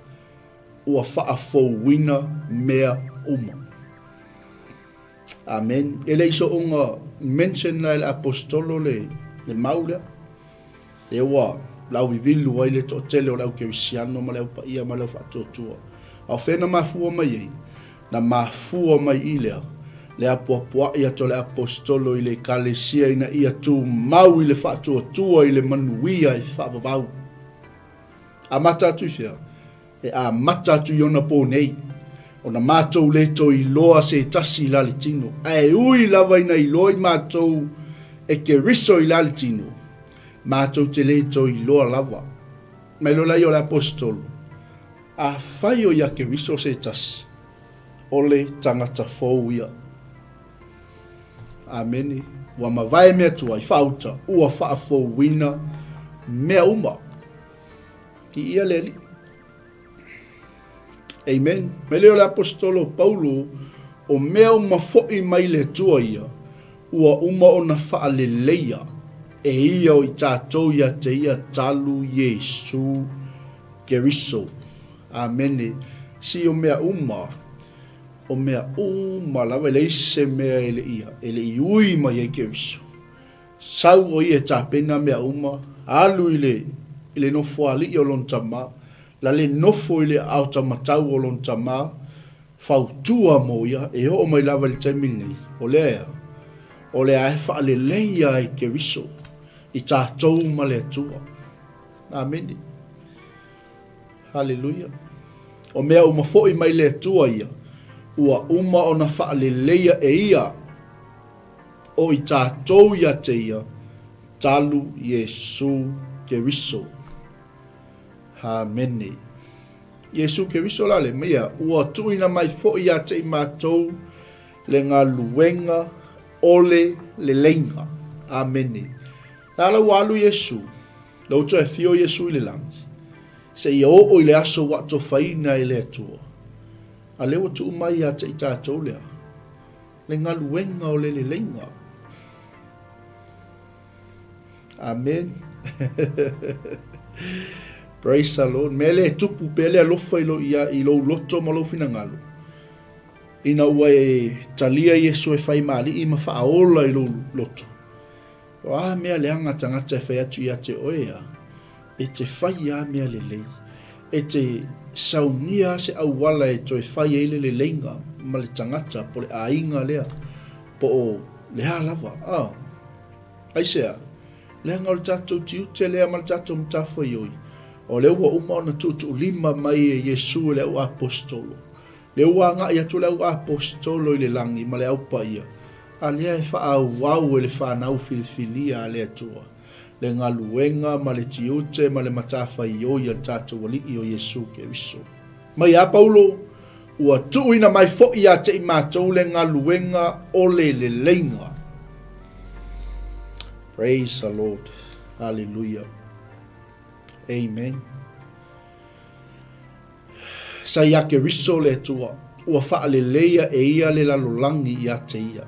ua faafouina mea uma. Amen. E le i soonga mention la e le Aposetolo le, le mau lea. Lea ua lauvivilu ai le toatele o le au kerisiano ma le au paia ma le au faatuatua. A o fea na mafua mai ai? Na mafua mai i lea le apoapoai atu a le Aposetolo i le Ekalesia ina ia tumau i le faatuatua i le manuia e faavavau. Amata atu i fea? E amata atu i ona pō nei, ona matou le toe iloa se tasi i la le tino, ae ui lava ina iloa i matou e Keriso i la le tino, matou te le toe iloa lava. Mai loa laia o le Aposetolo, Afai o ia Keriso se tasi, o le tagata fou ia. Amene. Ua mavae mea tuai, faauta, ua faafouina mea uma. I ia le Alii. Amen. Mai lea o le Aposetolo o Paulo, o mea uma foʻi mai le Atua ia, ua uma ona faaleleia e ia o i tatou ia te ia talu Iesu Keriso. Amene. Si o mea uma, o mea uma lava, e leai se mea e le i, e le i ui mai ai Keriso. Sau o ia e tapena mea uma. Alu i le, i le nofoalii o lona tama, la le nofo i le aao taumatau o lona tama, fautua mo ia, e oo mai lava i le taimi lenei, o lea ea, o lea e faaleleia ai Keriso i tatou ma le Atua. Amene. Haleluia. O mea uma foi mai le Atua ia, ua uma ona faaleleia e ia o i tatou ia te ia, talu Iesu Keriso. Amene. Iesu Keriso la le mea, ua tuuina mai foi ia te i matou le galuega o le leleiga. Amene. La la ua alu Iesu, la ua toe afio Iesu i le lagi, seia oo i le aso ua atofaina e le Atua. A lea ua tuu mai ia te i tatou lea, le galuega o le leleiga. Amen. Praise the Lord. Mea lea e tupu pea le alofa i lou, ia, i lou loto ma lou finagalo. Ina ua e talia Iesu e fai ma alii ma faaola i lou loto. O a mea leaga tagata e fai atu ia te oe a, e te fai a mea lelei. E te saunia se auala e toe fai ai le leleiga ma le tagata po le aiga lea po o le a lava. A, aisea? Leaga o le tatou tiute lea ma le tatou matafaioi, o lea ua uma ona tuutuulima mai e Iesu e le auaposetolo. Lea ua agai atu le auaposetolo i le lagi ma le Au Paia, a lea e faaauau e le fanau filifilia a le Atua le galuega ma le tiute ma le matafaioi a le tatou Alii o Iesu Keriso. Mai a Paulo, ua tuuina mai foi ia te i matou le galuega o le leleiga. Praise the Lord. Hallelujah. Amen. Sa ia Keriso le Atua, ua faaleleia e ia le lalolagi ia te ia.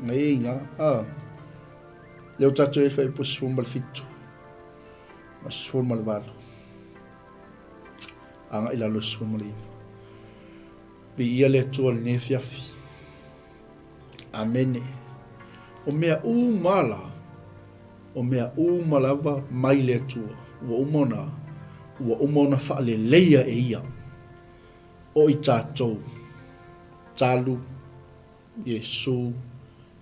Nei inga, a. Leo tatou e fai po 17. Ma 18. Agai lalo 19. Viia le Atua i lenei afiafi. Amene. O mea uma la, o mea uma lava mai le Atua, ua uma ona, ua uma ona faaleleia e ia, o i tatou, talu Iesu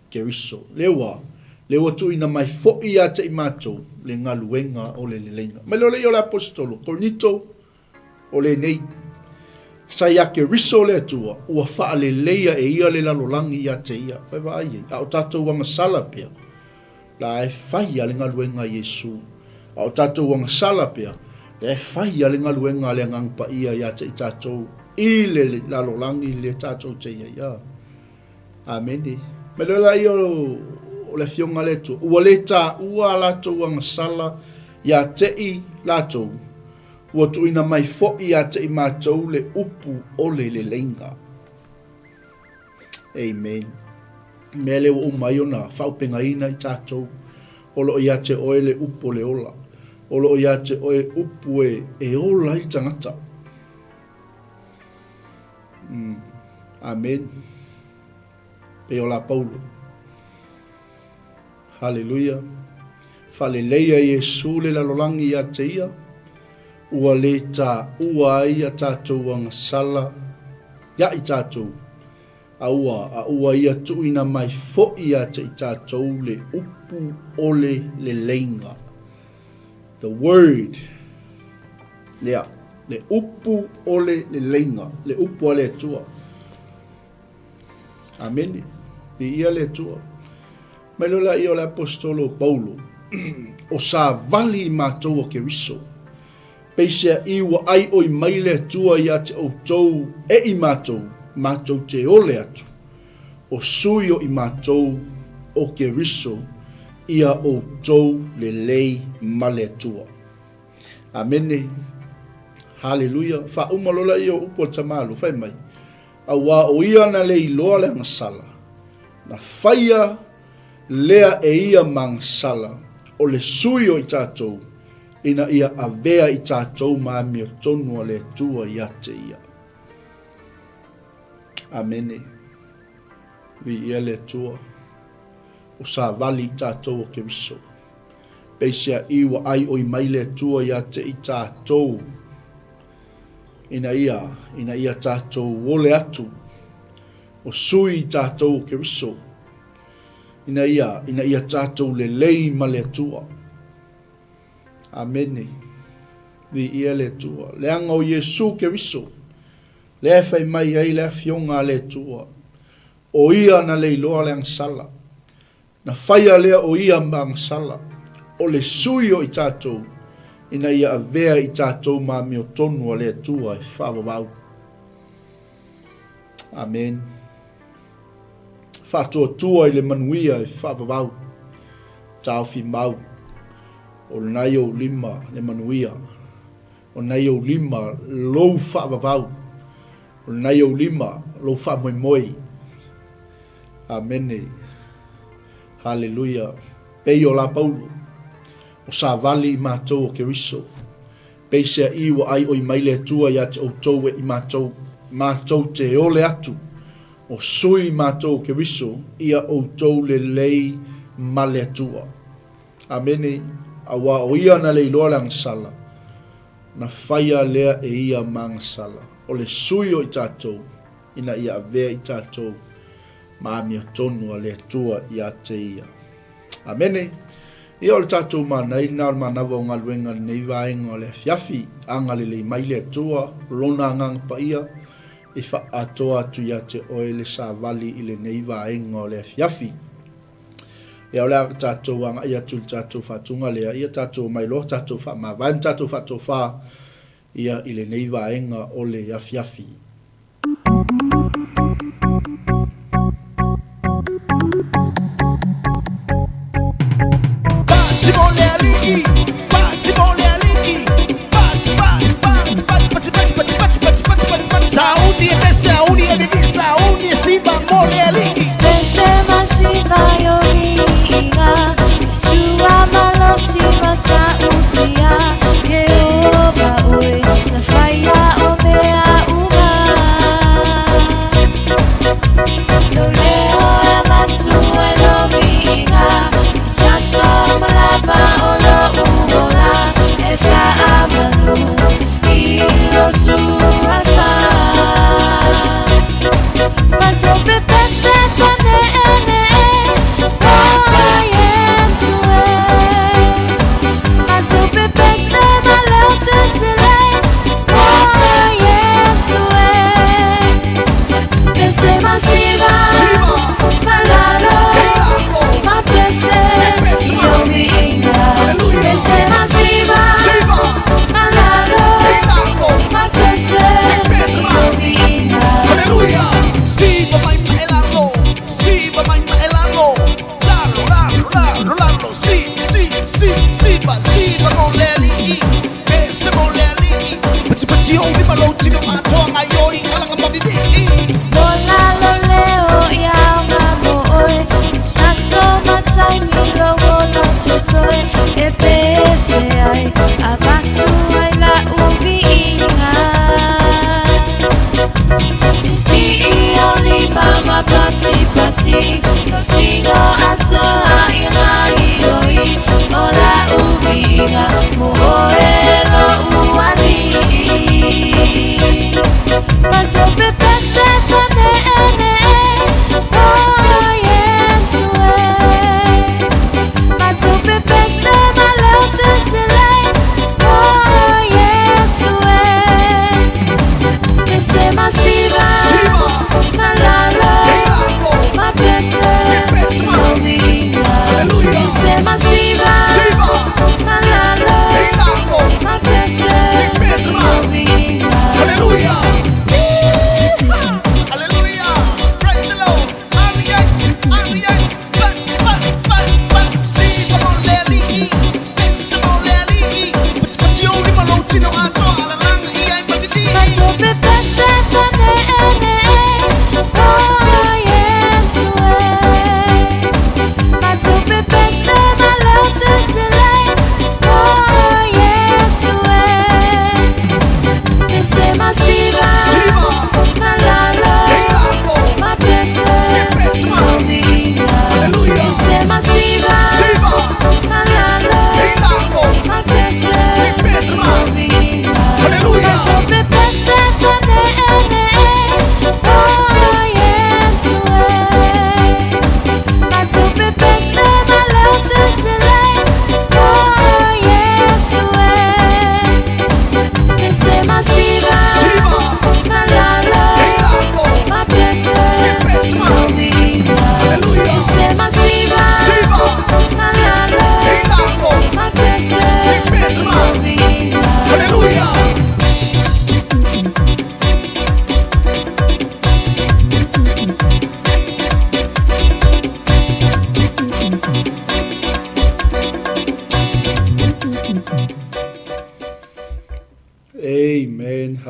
Keriso. Lea ua, lea ua tuuina mai foi ia te i matou le galuega o le leleiga. Mai loa lea o le aposetolo, Korinito, O lenei, sa ia Keriso le Atua, ua faaleleia e ia le lalolagi ia te ia. Fai vaai ai, a o tatou agasala pea, la e fai a le galuega a Iesu. A o tatou agasala pea, la e fai a le galuega a le Agaga Paia ia te i tatou i le lalolagi le tatou te i ai. A. Amene. Mai loa laia o le Afioga a le Atua, ua le taua a latou agasala ia te i latou, Ua tuuina mai foi ia te i matou le upu o le leleiga. Amen. Mea lea ua uma ai ona faaaupegaina i tatou, o lo o ia te oe le upu o le ola. O lo o ia te oe upu e, e ola ai le tagata. Mm. Amen. Pei o la Paulo. Haleluia! Faaleleia Iesu le lalolagi ia te ia, ua le taua ai a tatou agasala ia i tatou, a ua, a ua ia tuuina mai foi ia te i tatou le upu o le leleiga. The word. Lea, le upu o le leleiga, le upu a le Atua. Amene. Viia le Atua. Mai loa laia o le aposetolo o Paulo, o savali i matou o Keriso. Peiseai ua aioi mai le Atua ia te outou e i matou, matou te ole atu. O sui o i matou o Keriso ia outou lelei ma le Atua. Amene. Haleluia. Faauma loa laia o upu a le Tamālua, fai mai, Auā o ia na le iloa le agasala, na faia lea e ia ma agasala o le sui o i tatou, ina ia avea i tatou ma amiotonu a le Atua ia te ia. Amene. Viia le Atua, o savali i tatou o Keriso. Peiseaʻi ua ʻaiʻoi mai le Atua iā te i tātou, ina ia, ina ia tātou ole atu, o sui i tātou o Keriso, ina ia, ina ia tātou lelei ma le Atua. Amene. Viia le Atua. Leaga o Iesu Keriso, lea e fai mai ai le Afioga a le Atua, o Ia na leiloa le agasala, Na faia lea o ia ma agasala, o le sui o i tatou, ina ia avea i tatou ma amiotonu a le Atua e faavavau. Amen. Faatuatua i le manuia e faavavau. Taofi mau, o lena i ou lima le manuia. O lena i ou lima lou faavavau. O lena i ou lima lou faamoemoe. Amene. Haleluia. Pei o la Paulo, o savali i matou o Keriso. Peiseaʻi ua ʻaiʻoi mai le Atua iā te ʻoutou e i matou, matou te ole atu, o sui matou o Keriso ia ʻoutou lelei ma le Atua. Amene. Auā o ia na leiloa le agasala, na faia lea e ia ma agasala. O le sui o i tatou, ina ia avea i tatou ma amiotonu a le Atua iā te ia. Amene. Ia o le tatou manai lena o le manava o galuega lenei vaega o le afiafi, agalelei mai le Atua, Lona Agaga Paia e faaatoa atu iā te oe le savali i lenei vaega o le afiafi. Ia o le a tatou agai atu i le tatou faatuga lea, ia tatou omai loa tatou faamavae ma tatou faatofa ia i lenei vaega o le afiafi.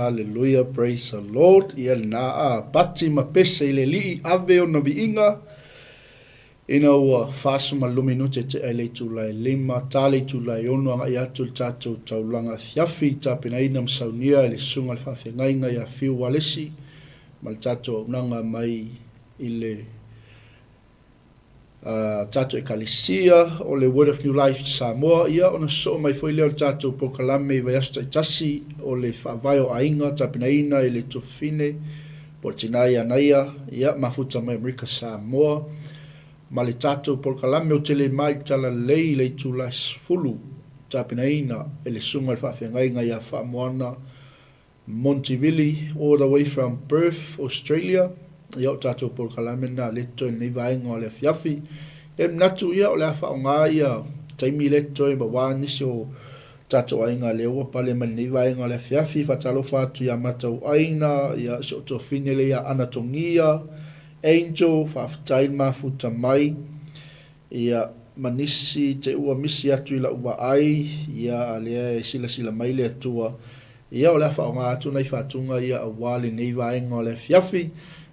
Hallelujah, praise the Lord. Ia lena a pati ma pese i le Alii, ave ona viiga. Ina ua 45 minute e tea i le itula e 5, ta le itula e 6 agai atu i le tatou taulaga afiafi i tapenaina ma saunia e le Susuga i le Faafeagaiga ia Fiu Walesi ma le tatou auaunaga mai i le tatou Ekalesia o le Word of New Life i Samoa, ia ona sosoo mai foi lea o le tatou polokalame i vaiaso taitasi o le Faavae o Aiga tapenaina e le Tuafafine po o le Tina ia Naia, ia mafuta mai Amerika Samoa, ma le tatou polokalame o Tele Mai i Talalelei i le itula e 10 tapenaina e le Susuga i le Faafeagaiga ia Faamoana Montivili all the way from Perth, Australia. Ia, o tatou polokalame lena lea e totoe i lenei vaega o le afiafi. E manatu ia o le a faaaoga ia taimi lea e totoe aua nisi o tatou aiga lea ua pale mai lenei vaega o le afiafi. Faatalofa atu ia matou aiga, ia si ou tuafine lea ia Anatogia, Angel, faafetai le mafuta mai. Ia, ma nisi te ua misi atu i la'u vaai, ia, a lea e silasila mai le Atua, ia, o le a faaaoga atu nai faatuga ia auā lenei vaega o le afiafi.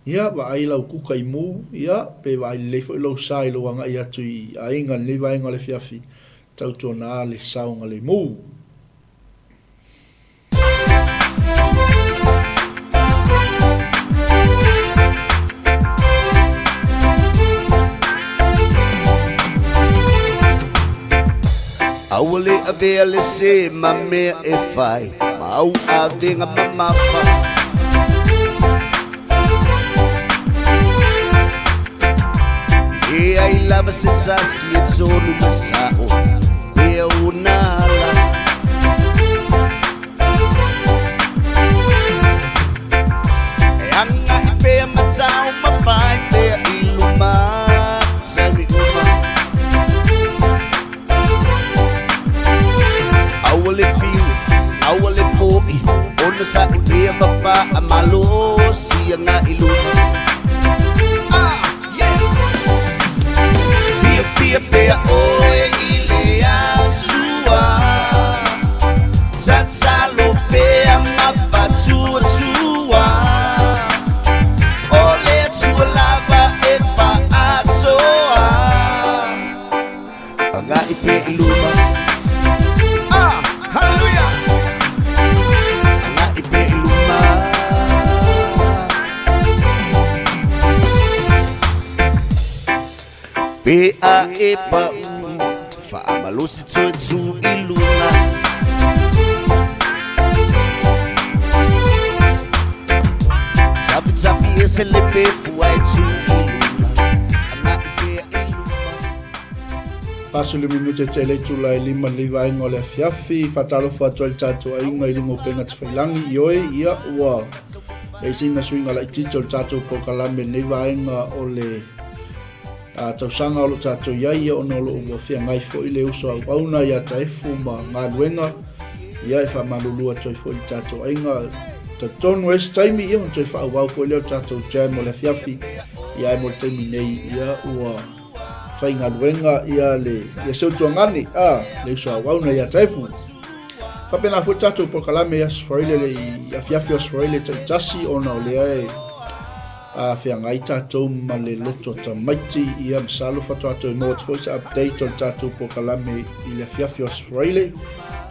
Ia, vaai lau kuka i mū, ia, pe vaai lelei foi lou sa i lou agaʻi atu i aiga i lenei vaega o le afiafi, tautuana le saogalemu. Aua le avea le se ma mea e fai ma au avega mamafa. E leai lava se tasi e tonu ma sa'o pea ona ala. E agaʻi pea ma taumafai pea i luma taimi uma. Aua le fiu, aua le foʻi, onosaʻi pea ma faamalosi agaʻi i luma. Ah, yes! Fiafia pea oe i le Atua, tatalo pea ma faatuatua, o le Atua lava e faasoa. Agaʻi pea i luma. Ah, hallelujah! Agaʻi pea i luma. Pe a e paʻu, faamalosi toe tu i luna. Tafitafi ese le pefu ae tu i luna. Agaʻi pea i luma. 40 minute e tele itula e 5 lenei vaega o le afiafi. Faatalofa atu ai le tatou aiga i luga o upega tafailangi. Ioe, ia, ua leai sina suiga laitiiti o le tatou polokalame i lenei vaega o le tausaga o lo o tatou i ai, ia, ona o lo o ua feagai foi le uso auauna ia Taefu ma galuega. Ia, e faamalulu atu ai foi i le tatou aiga. Talitonu e se taimi, ia, ona toe faaauau foi lea o le tatou jam o le afiafi. Ia, ae mo le taimi nei, ia, ua faigaluega ia le ia Seutuagane a le uso auauna ia Taefu. Faapena foi tatou polokalame i Aso Faraile le i afiafi o Aso Faraile taitasi ona o lea e a feagai tatou ma le loto tamaiti ia masalo faatoa toe maua atu foi se update o le tatou polokalame i le afiafi o Aso Faraile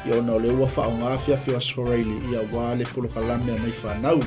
ia ona o lea ua faaaoga afiafi o Aso Faraile ia aua le polokalame a nai fanau.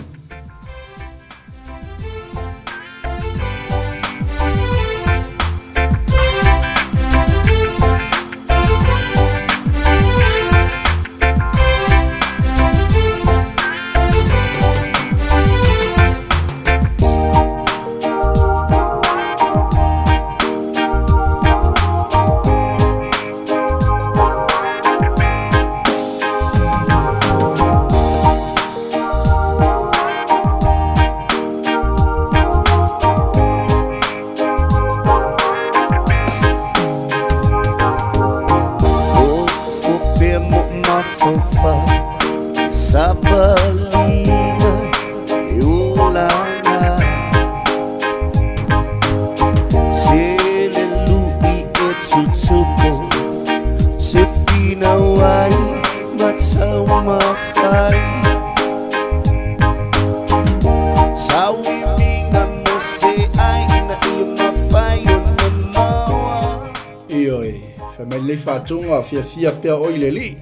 Fai mai lenei faatuga, fiafia pea oe i le Alii.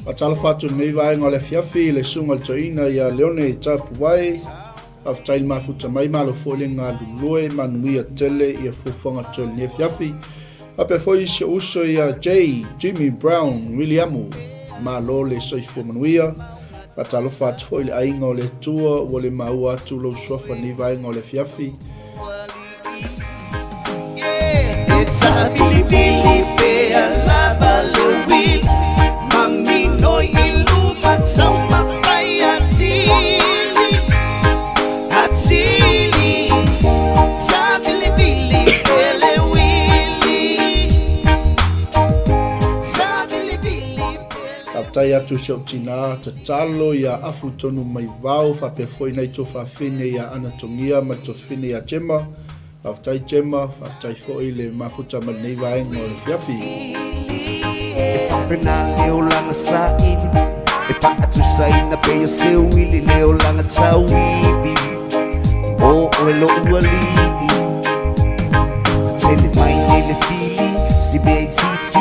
Faatalofa atu i lenei vaega o le afiafi i le susuga i le toeaina ia Leone Tapuai. Faafetai le mafuta mai, malo foi le galulue, manuia tele ia fuafuaga totoe i lenei afiafi. Faapea foi si ou uso ia J. Jimmy Brown Williamu, malo le soifua manuia. Faatalofa atu foi i le aiga o le Atua ua le maua atu lou suafa i lenei vaega o le afiafi. Faafetai atu i si ou tinā tatalo ia Afu tonu mai vao faapea foi nai tuafafine ia Anatomia ma le tuafafine ia Gemma. Faafetai Gemma, faafetai foi le mafuta mai lenei vaega o le afiafi. E faapena le olaga saili E faatusaina pei o se uili le olaga tauivi O oe lo'u alii Tetele mai nei le fili Si mea itiiti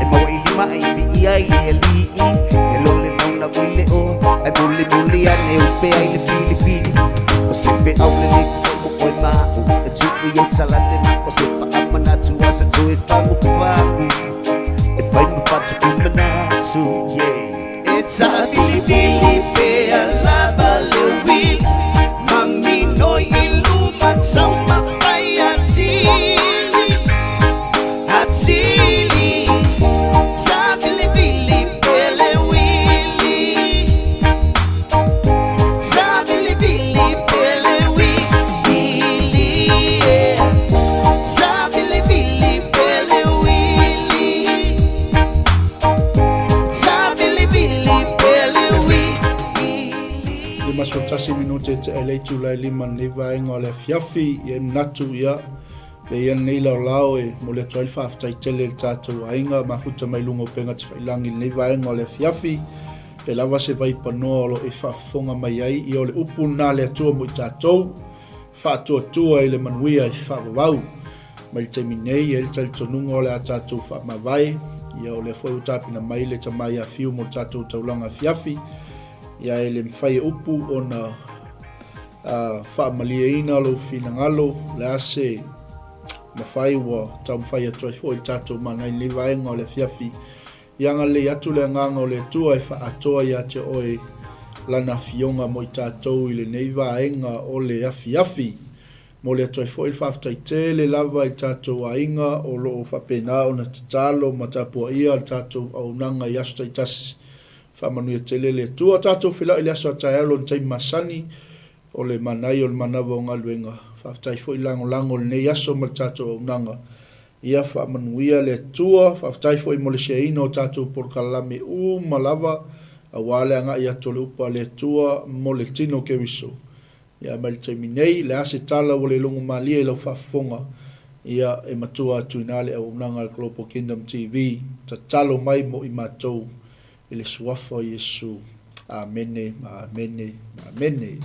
E maua i lima ai viia ai le alii E lole nauna ui le o Ai mulimuli ane upe ai le filifili O se feau lelei foi mo oe ma a'u E tuu i ou talane ma o se faamanatu A se toe fagufagu E fai ma fatupu manatu Yeah E tabilibili pea lava le uili Maminoi i luma taumafai atili Atili Tabilibili pea le uili Tabilibili pea le uili yeah. Tabilibili pea le uili Tabilibili pea le uili 51 minute e tea i le itula e lima i lenei vaega o le afiafi, ia e manatu ia le ia lenei laolao e momoli atu ai le faafetai tele i le tatou aiga mafuta mai luga o upega tafailangi i lenei vaega o le afiafi. Pe lava se vaipanoa o lo o e faafofoga mai ai, ia o le upu lena a le Atua mo i tatou, faatuatua i le manuia e faavavau. Mai le taimi nei, e i ai le talitonuga o le a tatou faamavae, ia o lea foi ua tapena mai le tama ia Fiu mo le tatou taulaga afiafi, ia e le mafai e upu ona faamalieina lou finagalo, o le a se mafai ua taumafai atu ai foi le tatou manaia i lenei vaega o le afiafi. Ia agalelei atu le Agaga o le Atua e faaatoa ia te oe Lana Afioga mo i tatou i lenei vaega o le afiafi. Momoli atu ai foi le faafetai tele lava i tatou aiga o lo o faapena ona tatalo ma tapuaia le tatou auaunaga i aso taitasi. Faamanuia tele le Atua. Tatou feiloai i le aso a taeao lona taimi masani o le manaia o le manava o galuega. Faafetai foi lagolago i lenei aso ma le tatou auaunaga. Ia faamanuia le Atua. Faafetai foi mo le share-ina o tatou polokalame uma lava aua le agai atu o le upu a le Atua mo le tino o Keriso. Ia mai le taimi nei, le a se tala ua le logo malie i lau faafofoga, ia e matua atu ina le auaunaga a le Global Kingdom TV, tatalo mai mo i matou i le Suafa o Iesu. Amene ma amene ma amene.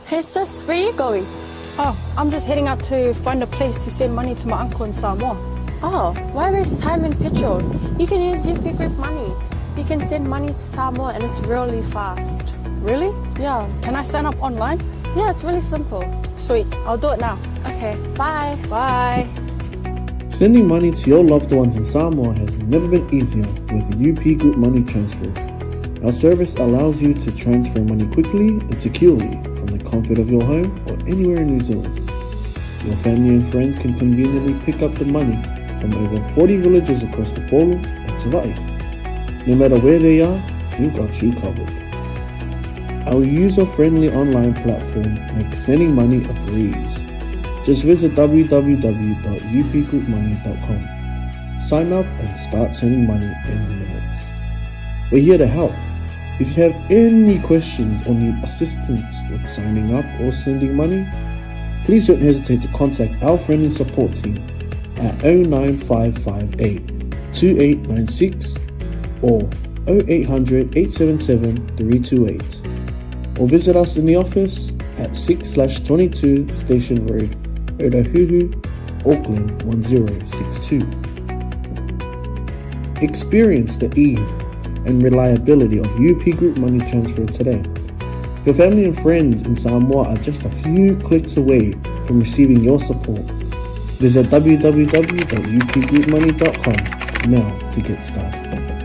Hey sis, where you going? Oh, I'm just heading out to find a place to send money to my uncle in Samoa. Oh, why waste time and petrol? You can use UP Group Money. You can send money to Samoa and it's really fast. Really? Yeah. Can I sign up online? Yeah, it's really simple. Sweet, I'll do it now. Okay, bye. Bye. Sending money to your loved ones in Samoa has never been easier with UP Group Money Transfer. Our service allows you to transfer money quickly and securely from the comfort of your home or anywhere in New Zealand. Your family and friends can conveniently pick up the money from over 40 villages across Upolu and Savaii. No matter where they are, we've got you covered. Our user-friendly online platform makes sending money a breeze. Just visit www.upgroupmoney.com. Sign up and start sending money in minutes. We're here to help. If you have any questions or need assistance with signing up or sending money, please don't hesitate to contact our friendly support team at 09558 2896 or 0800 877 328 or visit us in the office at 6/22 Station Road, Otahuhu, Auckland 1062. Experience the ease and reliability of UP Group Money Transfer today. Your family and friends in Samoa are just a few clicks away from receiving your support. Visit www.upgroupmoney.com now to get started.